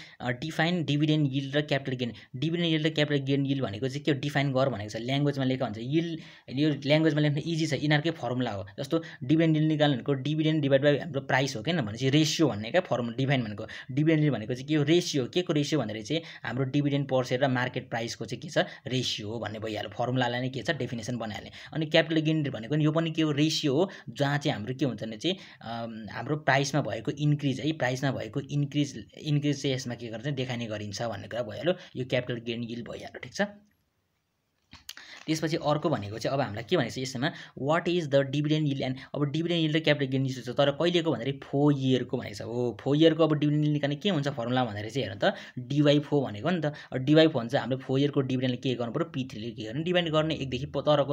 डिफाइन डिभिडेन्ड यिल्ड र क्यापिटल गेन डिभिडेन्ड यिल्ड र क्यापिटल गेन यिल्ड भनेको चाहिँ के डिफाइन गर भनेको छ ल्याङ्ग्वेजमा लेखा हुन्छ यिल्ड यो ल्याङ्ग्वेजमा लेख्न इजी छ यिनीहरुकै फर्मुला हो जस्तो डिभिडेन्ड यिल्ड निकाल्नु भनेको डिभिडेन्ड डिभाइड बाइ हाम्रो प्राइस हो के भनेपछि रेशियो भन्ने क्या फर्मुला डिफाइन भनेको डिभिडेन्ड यिल्ड भनेको चाहिँ के हो रेशियो के को रेशियो भन्दाखेरि चाहिँ हाम्रो डिभिडेन्ड पर शेयर र मार्केट प्राइसको चाहिँ के छ रेशियो हो भन्ने भइहाल्यो फर्मुलालाई नै के छ डेफिनेसन बनाइहाल्ने अनि क्यापिटल गेन भनेको यो पनि के हो रेशियो हो जहाँ चाहिँ हाम्रो के हुन्छ भने चाहिँ हाम्रो प्राइसमा भएको इन्क्रिज है प्राइसमा भएको इन्क्रिज चाहिँ यसमा के गर्छ देखाइने गरिन्छ भन्ने कुरा भइहाल्यो यो क्यापिटल गेन यिल्ड भइहाल्यो ठीक छ त्यसपछि अर्को भनेको चाहिँ अब हामीलाई के भनेको छ यसमा what is the dividend yield and अब डिभिडेन्ड यिल्ड र क्यापिटल गेन यिल्ड छ तर कहिलेको भन्दाखेरि 4 इयरको भनेको छ हो 4 इयरको अब डिभिडेन्ड यिल्ड निकाल्ने के हुन्छ फर्मुला भन्दाखेरि चाहिँ हेर्नु त dy4 भनेको नि त dy4 भन्छ हाम्रो 4 इयरको डिभिडेन्डले के गर्नु पर्यो P3 ले के गर्नु डिभाइड गर्ने 1 देखि तर अब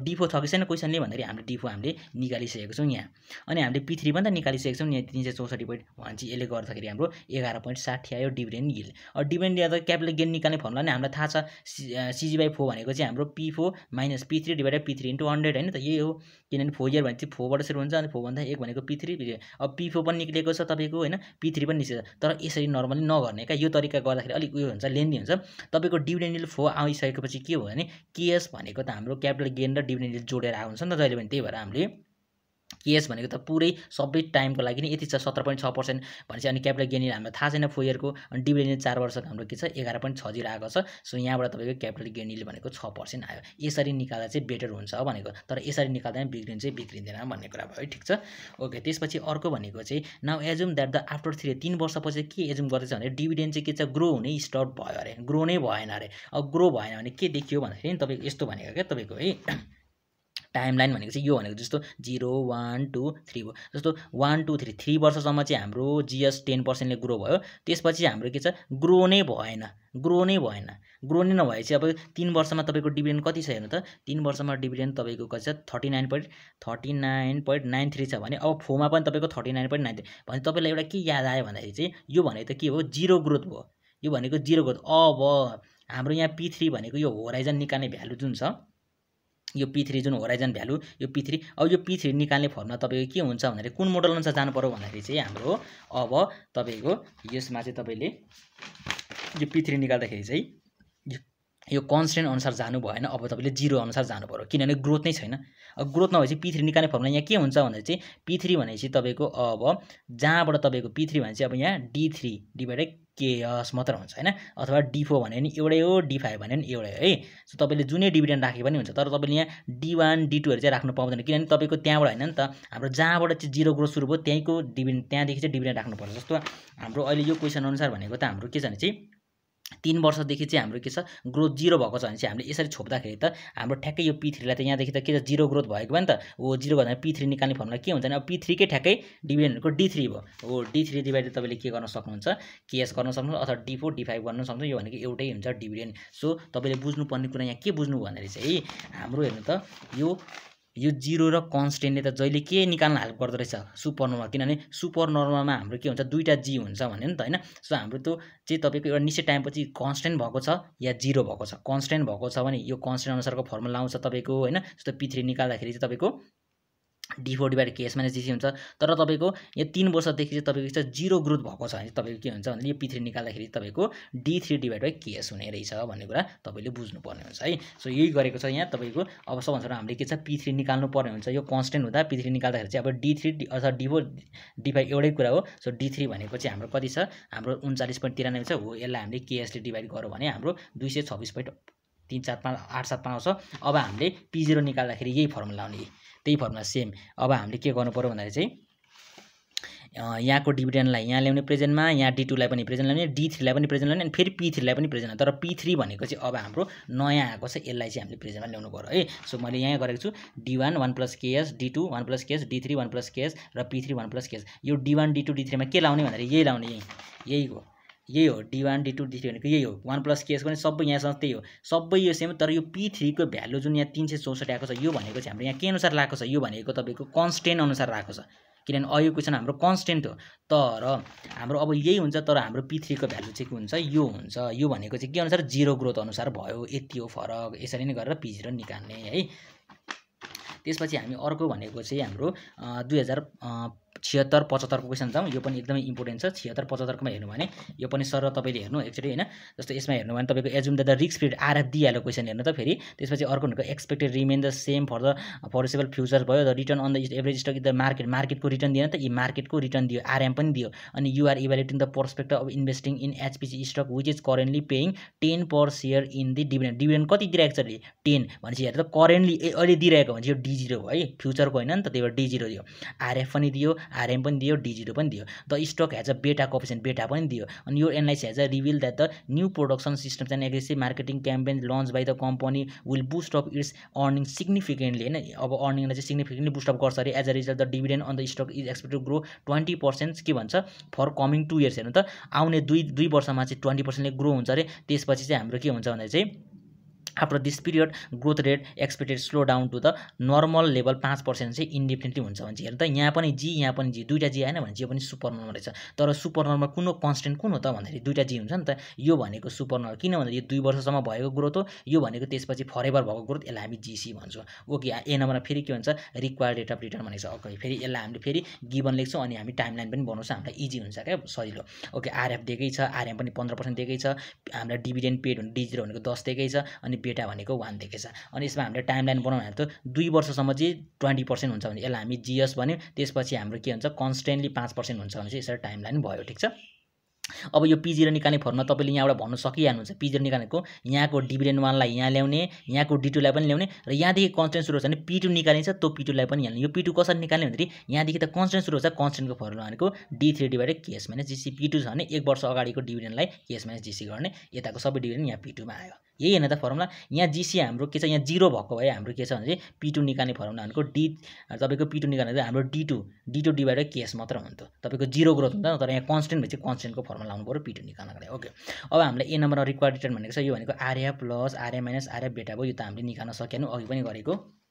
d4 छ कि छैन क्वेशनले भन्दाखेरि हामीले d4 हामीले निकालिसकेको छौं यहाँ अनि हामीले P3 पनि त निकालिसकेको छौं यहाँ 364.1 चाहिँ यसले गर्दाखेरि हाम्रो 11.60 आयो डिभिडेन्ड यिल्ड अब डिभिडेन्ड या त क्यापिटल गेन निकाल्ने फर्मुला नि हामीलाई थाहा छ CG/4 भनेको चाहिँ हाम्रो P4 minus P3 divided P3 into 100 हैन त यही हो किनभने 4 इयर भनेपछि 4 बाट सुरु हुन्छ अनि 4 भन्दा 1 भनेको P3 अब P4 पनि निक्लेको छ तपाईको हैन P3 पनि निस्केछ तर यसरी नर्मली नगर्ने का यो तरिका गर्दाखेरि अलि उयो हुन्छ लेन्दी हुन्छ तपाईको डिभिडेन्ड यिल्ड 4 आइसकेपछि के हो भने केएस भनेको त हाम्रो क्यापिटल गेन र डिभिडेन्ड यिल्ड जोडेर आएको हुन्छ नि त जहिले पनि त्यही भएर हामीले केएस भनेको त पुरै सबै टाइमको लागि नि यति छ 17.6% भनेपछि अनि क्यापिटल गेन यिल्ड हामीलाई थाहा छैन 4 इयरको अनि डिभिडेन्ड यिल्ड 4 वर्षको हाम्रो के छ 11.60 आएको छ सो यहाँबाट तपाईको क्यापिटल गेन यिल्ड भनेको 6% आयो यसरी निकाल्दा चाहिँ बेटर हुन्छ भनेको तर यसरी निकाल्दा बिग्रिन्छ बिग्रिँदैन भन्ने कुरा भयो ठीक छ ओके त्यसपछि अर्को भनेको चाहिँ now assume that the after 3 वर्षपछि के एज्युम गर्दैछ भने डिभिडेन्ड चाहिँ के छ ग्रो हुने स्टार्ट भयो अरे ग्रो नै भएन अरे अब ग्रो भएन भने के देखियो भन्दाखेरि तपाईको यस्तो भनेको के तपाईको है टाइमलाइन भनेको चाहिँ यो भनेको जस्तो 0 1 2 3 हो जस्तो 1 2 3 3 वर्षसम्म चाहिँ हाम्रो जीएस 10% ले ग्रो भयो त्यसपछि हाम्रो के छ ग्रो नै भएन ग्रो नै नभएपछि अब 3 वर्षमा तपाईको डिभिडेन्ड कति छ हेर्नु त 3 वर्षमा डिभिडेन्ड तपाईको कति छ 39.93 छ भने अब फोमा पनि तपाईको 39.93 भने तपाईलाई एउटा के याद आयो भन्दाखेरि चाहिँ यो भनेको त के हो जीरो ग्रोथ भयो यो भनेको जीरो ग्रोथ अब हाम्रो यहाँ P3 भनेको यो होराइजन निकाल्ने भ्यालु जुन छ यो P3 जुन होराइजन भ्यालु यो P3 अब यो P3 निकाल्ने फर्मुला तपाईको के हुन्छ भन्दाखेरि कुन मोडल अनुसार जानु पर्यो भन्दाखेरि चाहिँ हाम्रो अब तपाईको यसमा चाहिँ तपाईले यो P3 निकाल्दाखेरि चाहिँ यो कन्स्टेन्ट अनुसार जानु भएन अब तपाईले 0 अनुसार जानु पर्यो किनभने ग्रोथ नै छैन अब ग्रोथ नभएपछि P3 निकाल्ने फर्मुला यहाँ के हुन्छ भन्दा चाहिँ P3 भनेपछि तपाईको अब जहाँबाट तपाईको P3 भने चाहिँ अब यहाँ D3 डिभाइडेड केएस मात्र हुन्छ हैन अथवा D4 भने नि एउटै हो D5 भने नि एउटै है सो तपाईले जुनै डिभिडेन्ड राखे पनि हुन्छ तर तपाईले यहाँ D1 D2 हरु चाहिँ राख्नु पाउँदैन किनभने तपाईको त्यहाँबाट हैन नि त हाम्रो जहाँबाट चाहिँ 0 ग्रोथ सुरु भयो त्यहीको डिभिडेन्ड त्यहाँदेखि चाहिँ डिभिडेन्ड राख्नु पर्छ जस्तो हाम्रो अहिले यो क्वेशन अनुसार भनेको त हाम्रो के छ भने चाहिँ 3 वर्षदेखि चाहिँ हाम्रो के छ ग्रोथ 0 भएको छ भने चाहिँ हामीले यसरी छोप्दाखेरि त हाम्रो ठ्याक्कै यो P3 लाई त यहाँदेखि त के छ 0 ग्रोथ भएको भयो नि त ओ 0 गर्दा P3 निकाल्ने फर्मुला के हुन्छ भने अब P3 कै ठ्याक्कै डिभिडेन्डको D3 भयो हो D3 डिभाइडेड तपाईले के गर्न सक्नुहुन्छ केएस गर्न सक्नुहुन्छ अथवा D4 D5 गर्न सक्नुहुन्छ यो भनेको एउटै हुन्छ डिभिडेन्ड सो तपाईले बुझ्नु पर्ने कुरा यहाँ के बुझ्नु भन्दाखेरि चाहिँ हाम्रो हेर्नु त यो 0 र कन्स्टेन्टले त जहिले के निकाल्न हेल्प गर्दो रहेछ सुपर नर्मल किनभने सुपर नर्मलमा हाम्रो के हुन्छ दुईटा जी हुन्छ भन्ने नि त हैन सो हाम्रो त्यो चाहिँ तपाईको एउटा निश्चित टाइमपछि कन्स्टेन्ट भएको छ या 0 भएको छ कन्स्टेन्ट भएको छ भने यो कन्स्टेन्ट अनुसारको फर्मुला आउँछ तपाईको हैन जस्तो P3 निकाल्दाखेरि चाहिँ तपाईको D4 divided KS minus GC हुन्छ तर तपाईको यो 3 वर्षदेखि चाहिँ तपाईको चाहिँ 0 ग्रोथ भएको छ भने तपाईको के हुन्छ भने यो P3 निकाल्दाखेरि तपाईको D3 डिभाइड बाइ केएस हुने रहेछ भन्ने कुरा तपाईले बुझ्नु पर्ने हुन्छ है सो यही गरेको छ यहाँ तपाईको अब सबभन्दा हामीले के छ P3 निकाल्नु पर्ने हुन्छ यो कन्स्टेन्ट हुँदा P3 निकाल्दाखेरि चाहिँ अब D3 अथवा D4 D5 एउटै कुरा हो सो D3 भनेको चाहिँ हाम्रो कति छ हाम्रो 39.93 छ हो यसलाई हामीले केएस ले डिभाइड गर्यो भने हाम्रो 226.34587 आउँछ अब हामीले P0 निकाल्दाखेरि यही फर्मुला आउने त्यही फर्मुला सेम अब हामीले के गर्नु पर्यो भन्दाखेरि चाहिँ यहाँको डिभिडेन्डलाई यहाँ ल्याउने प्रेजेन्टमा, यहाँ D2 लाई पनि प्रेजेन्ट ल्याउने, D3 लाई पनि प्रेजेन्ट ल्याउने, अनि फेरि P3 लाई पनि प्रेजेन्ट ल्याउने। तर P3 भनेको चाहिँ अब हाम्रो नयाँ आएको छ, यसलाई चाहिँ हामीले प्रेजेन्टमा ल्याउनु पर्यो है। सो मैले यहाँ गरेको छु D1 1 + KS, D2 1 + KS, D3 1 + KS र P3 1 + KS। यो D1 D2 D3 मा के लाउने भन्दाखेरि यही लाउने, यही हो D1 D2 D3 भनेको यही हो। 1 + KS पनि सबै यहाँसँग त्यही हो, सबै यो सेम। तर यो P3 को भ्यालु जुन यहाँ 364 आएको छ, यो भनेको चाहिँ हाम्रो यहाँ के अनुसार लागेको छ, यो भनेको तपाईँको कन्स्टेन्ट अनुसार राखेको छ, किनभने अहिलेको क्वेसन हाम्रो कन्स्टेन्ट हो। तर हाम्रो अब यही हुन्छ, तर हाम्रो P3 को भ्यालु चाहिँ के हुन्छ, यो हुन्छ। यो भनेको चाहिँ के अनुसार, 0 ग्रोथ अनुसार भयो, यति हो फरक। यसरी नै गरेर P0 निकाल्ने है। त्यसपछि हामी अर्को भनेको चाहिँ हाम्रो 2076 75 को क्वेसन जाउँ। यो पनि एकदमै इम्पोर्टेन्ट छ। 76 75 कोमा हेर्नु भने यो पनि सर तपाईँले हेर्नु एकचोटि हैन। जस्तो यसमा हेर्नु भने तपाईँको assume the risk free RF दिइहाल्यो क्वेसन हेर्नु त फेरि। त्यसपछि अर्को भनेको expected remain the same for the foreseeable future भयो। The return on the average stock in the market, मार्केटको रिटर्न दिएन त, यी मार्केटको रिटर्न दियो, आरएम पनि दियो। अनि you are evaluating the perspective of investing in HPC stock which is currently paying 10 per share in the dividend. Dividend कति दिइरहेको छ, 10 भनेपछि हेर्दा करेन्टली अहिले दिइरहेको भने यो D0 हो है, फ्युचरको होइन नि त, त्यही भएर D0 दियो। आरएफ पनि दियो, आरएम पनि दियो, D0 पनि दियो। The stock has a beta coefficient, beta पनि दियो। अनि यो analysis has a reveal that the new production systems and aggressive marketing campaign launch by the company will boost up its earning significantly हैन। अब अर्निङलाई चाहिँ सिग्निफिकेन्टली बुस्ट अप गर्छ अरे। As a result the dividend on the stock is expected to grow 20% के भन्छ for coming 2 years. हेर्नु त आउने दुई वर्षमा चाहिँ 20% ले ग्रो हुन्छ अरे। त्यसपछि चाहिँ हाम्रो के हुन्छ भन्दा चाहिँ after this period growth rate expected slow down to the normal level 5% चाहिँ इन्डेफिनेटली हुन्छ भन्छ। हेर्नु त यहाँ पनि जी, यहाँ पनि जी, दुईटा जी आएन भने चाहिँ यो पनि सुपर नर्मल रहेछ। तर सुपर नर्मल कुन हो, कन्स्टेन्ट कुन हो त भन्दाखेरि दुईटा जी हुन्छ नि त। यो भनेको सुपर नर्मल, किन भन्दा यो 2 वर्षसम्म भएको ग्रोथ हो, यो भनेको त्यसपछि फरेभर भएको ग्रोथ, यसलाई हामी जीसी भन्छौँ। ओके, ए नम्बरमा फेरि के भन्छ, रिक्वायर्ड रेट अफ रिटर्न भनेको छ। ओके, फेरि यसलाई हामीले फेरि गिभन लेख्छौँ अनि हामी टाइमलाइन पनि बनाउँछौँ, हामीलाई इजी हुन्छ क्या, सजिलो। ओके, आरएफ दिएकै छ, आरएम पनि 15% दिएकै छ, हामीलाई डिभिडेन्ड पेड भने D0 भनेको 10 दिएकै छ, अनि बेटा भनेको 1 दिएकै छ। अनि यसमा हामीले टाइमलाइन बनाउनु भने त 2 वर्षसम्म चाहिँ 20% हुन्छ भने यसलाई हामी जीएस भन्यो। त्यसपछि हाम्रो के हुन्छ, कन्स्टेन्टली 5% हुन्छ भने चाहिँ यसरी टाइमलाइन भयो, ठिक छ। अब यो P0 निकाल्ने फर्मुला तपाईँले यहाँबाट भन्न सकिहाल्नुहुन्छ। P0 निकाल्नेको यहाँको डिभिडेन्ड 1 लाई यहाँ ल्याउने, यहाँको D2 लाई पनि ल्याउने, र यहाँदेखि कन्स्टेन्ट सुरु हुन्छ भने P2 निकालिन्छ, त्यो P2 लाई पनि हाल्ने। यो P2 कसरी निकाल्ने भन्दाखेरि यहाँदेखि त कन्स्टेन्ट सुरु हुन्छ, कन्स्टेन्टको फर्मुला भनेको D3 / KS - GC। P2 छ भने 1 वर्ष अगाडिको डिभिडेन्डलाई KS - GC गर्ने, यताको सबै डिभिडेन्ड यहाँ P2 मा आयो। यही हैन त फर्मुला। यहाँ GC हाम्रो के छ, यहाँ 0 भएको भए हाम्रो के छ भने P2 निकाल्ने फर्मुला भनेको तपाईको P2 निकाल्ने चाहिँ हाम्रो D2 / KS मात्र हुन्थ्यो। तपाईको 0 ग्रोथ हुन्छ, तर यहाँ कन्स्टेन्ट भएपछि कन्स्टेन्टको फर्मुला लाउनु पर्यो P2 निकाल्नको लागि। ओके, अब हामीले ए नम्बरमा रिक्वायर्ड रिटर्न भनेको छ, यो भनेको RF plus RM minus RF बेटा भयो। यो त हामीले निकाल्न सकेनौँ, अघि पनि गरेको।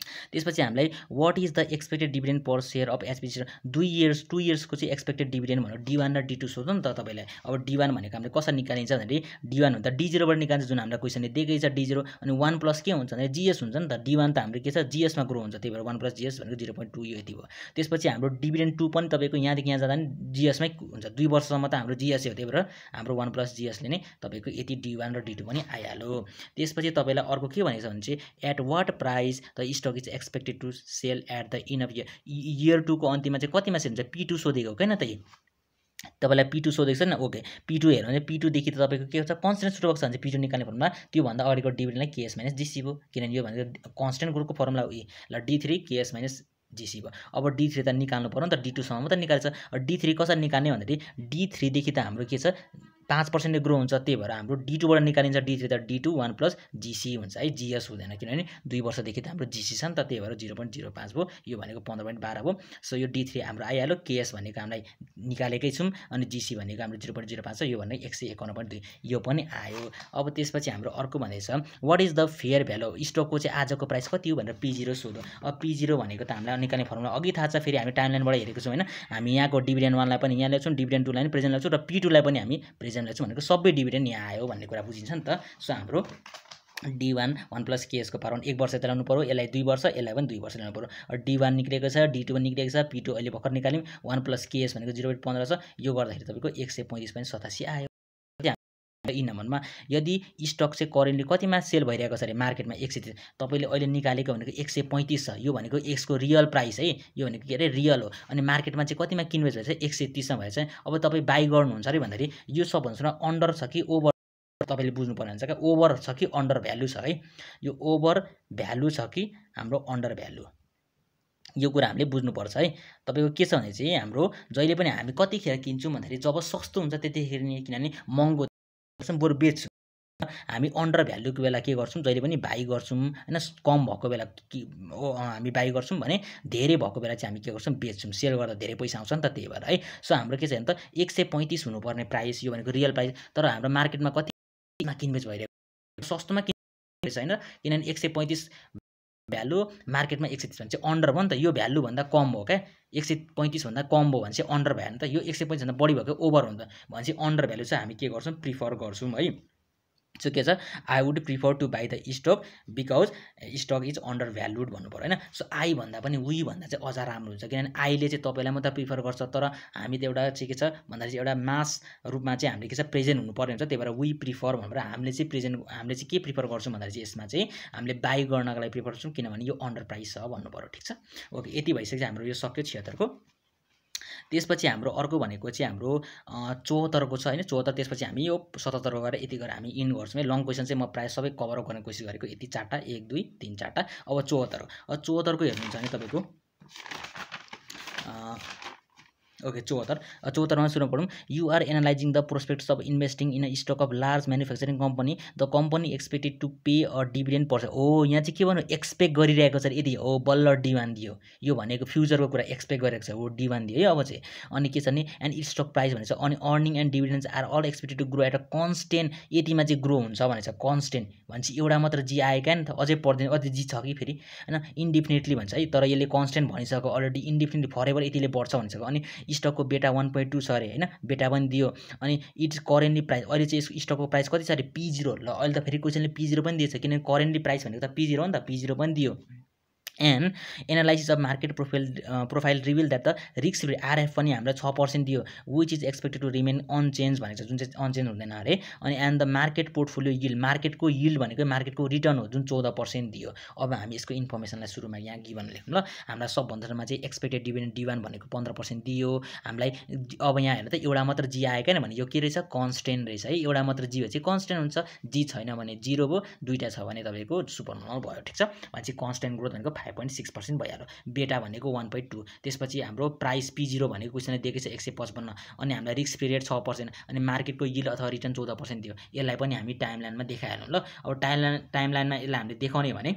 त्यसपछि हामीलाई what is the expected dividend per share of एचपिसी 2 years को चाहिँ एक्सपेक्टेड डिभिडेन्ड भनेर D1 र D2 सोध्नु नि त तपाईलाई। अब D1 भनेको हामीले कसरी निकालिन्छ भन्दाखेरि D1 भन्दा D0 बाट निकाल्छ, जुन हामीलाई क्वेसनले दिएकै छ D0। अनि 1 प्लस के हुन्छ भने GS हुन्छ नि त। D1 त हाम्रो के छ, GS मा ग्रो हुन्छ, त्यही भएर 1 प्लस GS भनेको 0.2 यो यति भयो। त्यसपछि हाम्रो डिभिडेन्ड 2 पनि तपाईको यहाँदेखि यहाँ जाँदा नि GS मै हुन्छ, 2 वर्षसम्म त हाम्रो GS हो, त्यही भएर हाम्रो 1 प्लस GS ले नै तपाईको यति D1 र D2 पनि आइहाल्यो। त्यसपछि तपाईलाई अर्को के भनेको छ भने चाहिँ at what price the stock is expected to sell at the end of year 2 को अन्तिममा चाहिँ कतिमा सेल हुन्छ, P2 सोधेको हो हैन त। तपाईलाई P2 सोधेको छ नि। ओके, P2 हेर्नु भने P2 देखि त तपाईको के हुन्छ, कन्स्टेन्ट सुरु भएको छ भने चाहिँ P2 निकाल्ने फर्मुला त्यो भन्दा अगाडिको डिभिडेन्डलाई KS - GC भयो, किनभने यो भनेको कन्स्टेन्ट ग्रुपको फर्मुला हो। ल D3 KS - GC भयो। अब D3 त निकाल्नु पर्यो नि त, D2 सम्म त निकाल्छ। D3 कसरी निकाल्ने भन्दाखेरि D3 देखि त हाम्रो के छ, 5% ले ग्रो हुन्छ, त्यही भएर हाम्रो D2 बाट निकालिन्छ D3 त D2 1 प्लस GC हुन्छ है, GS हुँदैन, किनभने 2 वर्षदेखि त हाम्रो GC छ नि त, त्यही भएर 0.05 भयो। यो भनेको 15.12 भयो। सो यो D3 हाम्रो आइहाल्यो। KS भनेको हामीलाई निकालेकै छौँ, अनि GC भनेको हाम्रो 0.05 छ, यो भनेको 151.2 यो पनि आयो। अब त्यसपछि हाम्रो अर्को भनेको छ what is the fair value, स्टकको चाहिँ आजको प्राइस कति हो भनेर P0 सोध्यो। अब P0 भनेको त हामीलाई निकाल्ने फर्मुला अघि थाहा छ, फेरि हामी टाइमलाइनबाट हेरेको छौँ हैन। हामी यहाँको डिभिडेन्ड 1 लाई पनि यहाँ ल्याउँछौँ, डिभिडेन्ड 2 लाई पनि प्रेजेन्ट ल्याउँछौँ, र P2 लाई पनि हामी प्रेजेन्ट ल्याउँछौँ भनेको सबै डिभिडेन्ड यहाँ आयो भन्ने कुरा बुझिन्छ नि त। सो हाम्रो D1 1 प्लस KS को पावर 1 वर्ष ल्याउनु पर्यो, यसलाई 2 वर्ष, यसलाई पनि 2 वर्ष ल्याउनु पर्यो। D1 निक्लेको छ, D2 पनि निक्लेको छ, P2 अहिले भर्खर निकाल्यौँ। 1 प्लस KS भनेको 0.15 छ, यो गर्दाखेरि तपाईको 135.87 आयो। यी नम्बरमा यदि स्टक चाहिँ करेन्टली कतिमा सेल भइरहेको छ अरे मार्केटमा 130, तपाईले अहिले निकालेको भनेको 135 छ, यो भनेको x को रियल प्राइस है, यो भनेको के अरे रियल हो। अनि मार्केटमा चाहिँ कतिमा किनबेच भएछ, 130 मा भएछ। अब तपाई बाइ गर्नुहुन्छ अरे भन्दाखेरि यो सबभन्दा अन्डर छ कि ओभर, तपाईले बुझ्नु पर्ने हुन्छ क्या, ओभर छ कि अन्डर भ्यालु छ है। यो ओभर भ्यालु छ कि हाम्रो अन्डर भ्यालु, यो कुरा हामीले बुझ्नुपर्छ है। तपाईँको के छ भने चाहिँ हाम्रो जहिले पनि हामी कतिखेर किन्छौँ भन्दाखेरि जब सस्तो हुन्छ त्यतिखेर नि, किनभने महँगो बरु बेच्छौँ। हामी अन्डर भ्यालुको बेला के गर्छौँ, जहिले पनि बाई गर्छौँ होइन। कम भएको बेला हामी बाई गर्छौँ भने धेरै भएको बेला चाहिँ हामी के गर्छौँ, बेच्छौँ। सेल गर्दा धेरै पैसा आउँछ नि त, त्यही भएर है। सो हाम्रो के छ भने त 135 हुनुपर्ने प्राइस, यो भनेको रियल प्राइस, तर हाम्रो मार्केटमा कतिमा किनबेच भइरहेको, सस्तोमा किनबेच होइन, किनभने 135 भ्यालु मार्केटमा 130 भने चाहिँ अन्डर भयो नि त। यो भ्यालुभन्दा कम हो क्या, 135 भन्दा कम भयो भने चाहिँ अन्डर भयो नि त। यो 135 भन्दा बढी भएको ओभर हुन्छ भने चाहिँ अन्डर भ्यालु चाहिँ हामी के गर्छौँ, प्रिफर गर्छौँ है। सो के छ, I would prefer to buy the stock because stock is undervalued भन्नु पऱ्यो होइन। सो आई भन्दा पनि वी भन्दा चाहिँ अझ राम्रो हुन्छ, किनभने आईले चाहिँ तपाईँलाई मात्रै प्रिफर गर्छ, तर हामी त एउटा चाहिँ के छ भन्दाखेरि चाहिँ एउटा मास रूपमा चाहिँ हामीले के छ, प्रेजेन्ट हुनुपर्ने हुन्छ। त्यही भएर वी प्रिफर भनेर हामीले चाहिँ के प्रिफर गर्छौँ भन्दाखेरि चाहिँ यसमा चाहिँ हामीले बाई गर्नको लागि प्रिफर गर्छौँ, किनभने यो अन्डर प्राइस छ भन्नु पऱ्यो। ठिक छ, ओके। यति भइसकेपछि हाम्रो यो सक्यो 76 को। त्यसपछि हाम्रो अर्को भनेको चाहिँ हाम्रो 74 को छ होइन, 74। त्यसपछि हामी यो 77 गरेर यति गरेर हामी इन गर्छौँ है। लङ क्वेसन चाहिँ म प्रायः सबै कभर अप गर्ने कोसिस गरेको, यति 4टा 1 2 3 4टा। अब 74 को हेर्नुहुन्छ भने तपाईँको ओके 74 मा सुरु पढौँ। You are analysing the prospects of investing in a stock of large manufacturing company, the company expected to pay a dividend पर्छ। हो, यहाँ चाहिँ के भन्नु, एक्सपेक्ट गरिरहेको छ यदि हो, बल्ल डिमान्ड दियो। यो भनेको फ्युचरको कुरा एक्सपेक्ट गरेको छ, हो डिमान्ड दियो है। अब चाहिँ अनि के छ भने एन्ड स्टक प्राइस भनेको छ, अनि earning and dividends are all expected to grow at a constant, यतिमा चाहिँ ग्रो हुन्छ भनेको छ। कन्स्टेन्ट भन्छ एउटा मात्र जी आएका नि त, अझै पर्दैन, अझै जी छ कि फेरि होइन, इन्डिफिनेटली भन्छ है। तर यसले कन्स्टेन्ट भनिसक्यो अलरेडी, इन्डिफिनेटली फरेभर यतिले बढ्छ भनिसक्यो। अनि स्टकको बेटा 1.2 छ अरे होइन, बेटा पनि दियो। अनि इट्स करेन्टली प्राइस, अहिले चाहिँ यसको स्टकको प्राइस कति छ अरे, P0। ल अहिले त फेरि क्वेसनले P0 पनि दिएछ, किनभने करेन्टली प्राइस भनेको त P0 हो नि त, P0 पनि दियो। And analysis of market profile reveal that the risk free RF पनि हामीलाई 6% दियो, which is expected to remain unchange भनेको छ, जुन चाहिँ अनचेन्ज हुँदैन अरे। अनि and the market portfolio yield, मार्केटको यिल्ड भनेको मार्केटको रिटर्न हो, जुन 14% दियो। अब हामी यसको इन्फर्मेसनलाई सुरुमा यहाँ गिभन लेख्नु ल। हामीलाई सबभन्दामा चाहिँ एक्सपेक्टेड डिभिडेन्ड D1 भनेको 15% दियो हामीलाई। अब यहाँ हेर्नु त एउटा मात्र जी आयो क्या भने यो के रहेछ, कन्स्टेन्ट रहेछ है। एउटा मात्र जी भएपछि कन्स्टेन्ट हुन्छ, जी छैन भने 0 भयो, दुईवटा छ भने तपाईँको सुपर नर्मल भयो। ठिक छ, भनेपछि कन्स्टेन्ट ग्रोथ भनेको 5.6% भइहाल्यो। बेटा भनेको 1.2। त्यसपछि हाम्रो प्राइस P0 भनेको क्वेसनले दिएकै छ 155। अनि हामीलाई रिस्क फ्री रेट 6%, अनि मार्केटको यिल्ड अथवा रिटर्न 14% दियो। यसलाई पनि हामी टाइमलाइनमा देखाइहाल्यौँ ल। अब टाइमलाइनमा यसलाई हामीले देखाउने भने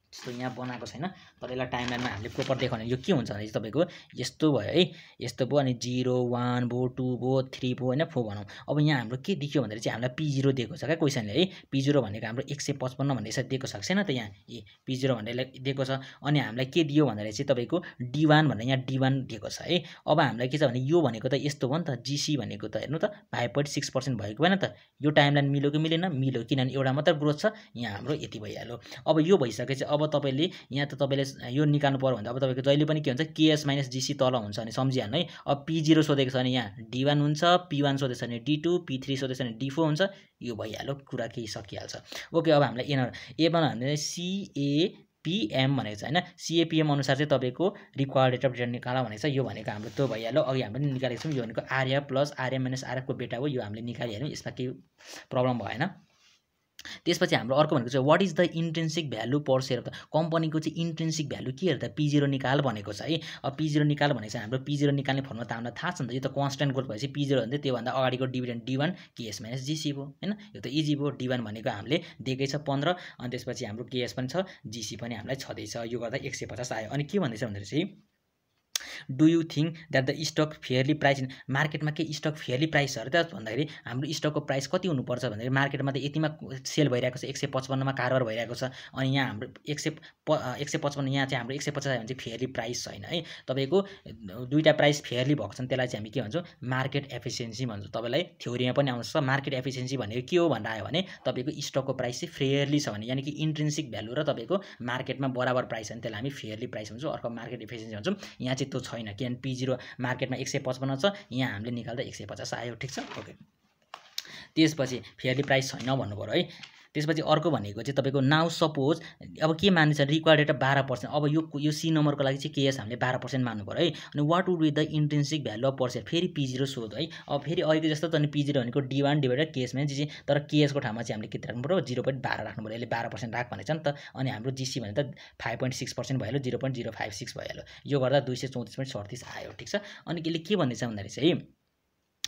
जस्तो यहाँ बनाएको छैन, तर यसलाई टाइमलाइनमा हामीले प्रोपर देखाउने यो के हुन्छ भने चाहिँ तपाईँको यस्तो भयो है, यस्तो भयो, अनि 0 1 भयो, 2 भयो, 3 भयो होइन, 4 भनौँ। अब यहाँ हाम्रो के देखियो भन्दाखेरि चाहिँ हामीलाई P0 दिएको छ क्या क्वेसनले है। P0 भनेको हाम्रो 155 भन्ने यसरी दिएको छ छैन त, यहाँ P0 भनेर दिएको छ। अनि हामीलाई के दियो भन्दाखेरि चाहिँ तपाईँको D1 भनेर यहाँ D1 दिएको छ है। अब हामीलाई के छ भने यो भनेको त यस्तो भयो नि त, GC भनेको त हेर्नु त 5.6% भएको भएन त। यो टाइमलाइन मिल्यो कि मिलेन, मिल्यो, किनभने एउटा मात्र ग्रोथ छ। यहाँ हाम्रो यति भइहाल्यो। अब यो भइसकेपछि अब तपाईँले यहाँ त तपाईँले यो निकाल्नु पर्यो भने अब तपाईँको जहिले पनि के हुन्छ, KS माइनस GC तल हुन्छ भने सम्झिहाल्नु है। अब P0 सोधेको छ भने यहाँ D1 हुन्छ, P1 सोधेको छ भने D2, P3 सोधेको छ भने D4 हुन्छ। यो भइहाल्यो, कुरा केही सकिहाल्छ। ओके, अब हामीलाई एमा हामीले CAPM भनेको छ होइन। CAPM अनुसार चाहिँ तपाईँको रिक्वायर्ड रेट अफ रिटर्न निकाला भनेको छ। यो भनेको हाम्रो त्यो भइहाल्यो, अघि हामीले निकालेको छौँ। यो भनेको RF plus RM minus RF को बेटा हो, यो हामीले निकालिहाल्यौँ, यसमा केही प्रब्लम भएन। त्यसपछि हाम्रो अर्को भनेको चाहिँ what is the intrinsic value per share of the कम्पनीको चाहिँ इन्ट्रेन्सिक भ्यालु के हेर्दा P0 निकाल भनेको छ है। अब P0 निकाल भनेको चाहिँ हाम्रो P0 निकाल्ने फर्मुला त हामीलाई थाहा छ नि त, यो त कन्स्टेन्ट ग्रोथ भएपछि P0 भन्दै त्योभन्दा अगाडिको dividend D1 KS minus GC भयो होइन। यो त इजी भयो। D1 भनेको हामीले दिएकै छ 15, अनि त्यसपछि हाम्रो KS पनि छ, GC पनि हामीलाई छँदैछ। यो गर्दा 150 आयो। अनि के भन्दैछ भन्दाखेरि चाहिँ do you think that the stock fairly price, मार्केटमा के स्टक फेयरली प्राइस छ अरे त भन्दाखेरि हाम्रो स्टकको प्राइस कति हुनुपर्छ भन्दाखेरि मार्केटमा त यतिमा सेल भइरहेको छ, 155 मा कारोबार भइरहेको छ। अनि यहाँ हाम्रो 155, यहाँ चाहिँ हाम्रो 150 आयो भने चाहिँ फेयरली प्राइस छैन है। तपाईँको दुईवटा प्राइस फेयरली भएको छ, त्यसलाई चाहिँ हामी के भन्छौँ, मार्केट एफिसियन्सी भन्छौँ। तपाईँलाई थ्योरीमा पनि आउँछ, मार्केट एफिसियन्सी भनेको के हो भनेर आयो भने तपाईँको स्टकको प्राइस चाहिँ फेयरली छ भने, यानि कि इन्ट्रेन्सिक भ्यालु र तपाईँको मार्केटमा बराबर प्राइस छ भने त्यसलाई हामी फेयरली प्राइस भन्छौँ। अर्को मार्केट एफिसियन्सी भन्छौँ। यहाँ चाहिँ त्यो छैन, किनभने P0 मार्केटमा 155 छ, यहाँ हामीले निकाल्दा 150 आयो। ठिक छ, ओके। त्यसपछि फेयरली प्राइस छैन भन्नु पर्यो है। त्यसपछि अर्को भनेको चाहिँ तपाईँको नाउ सपोज अब के मानिन्छ रिक्वायर्ड डेटा 12%। अब यो सी नम्बरको लागि चाहिँ केएस हामीले 12% मान्नु पऱ्यो है। अनि what would be the intrinsic value of per share, फेरि P0 सोध है। अब फेरि अघिको जस्तो त नि P0 भनेको D1 divided KS minus GC, तर केएसको ठाउँमा चाहिँ हामीले के राख्नु पऱ्यो 0.12 राख्नु पऱ्यो। यसले 12% राख भनेको छ नि त। अनि हाम्रो जीसी भने त 5.6% भइहाल्यो, 0.056 भइहाल्यो। यो गर्दा 234.37 आयो, ठिक छ। अनि यसले के भन्दैछ भन्दाखेरि चाहिँ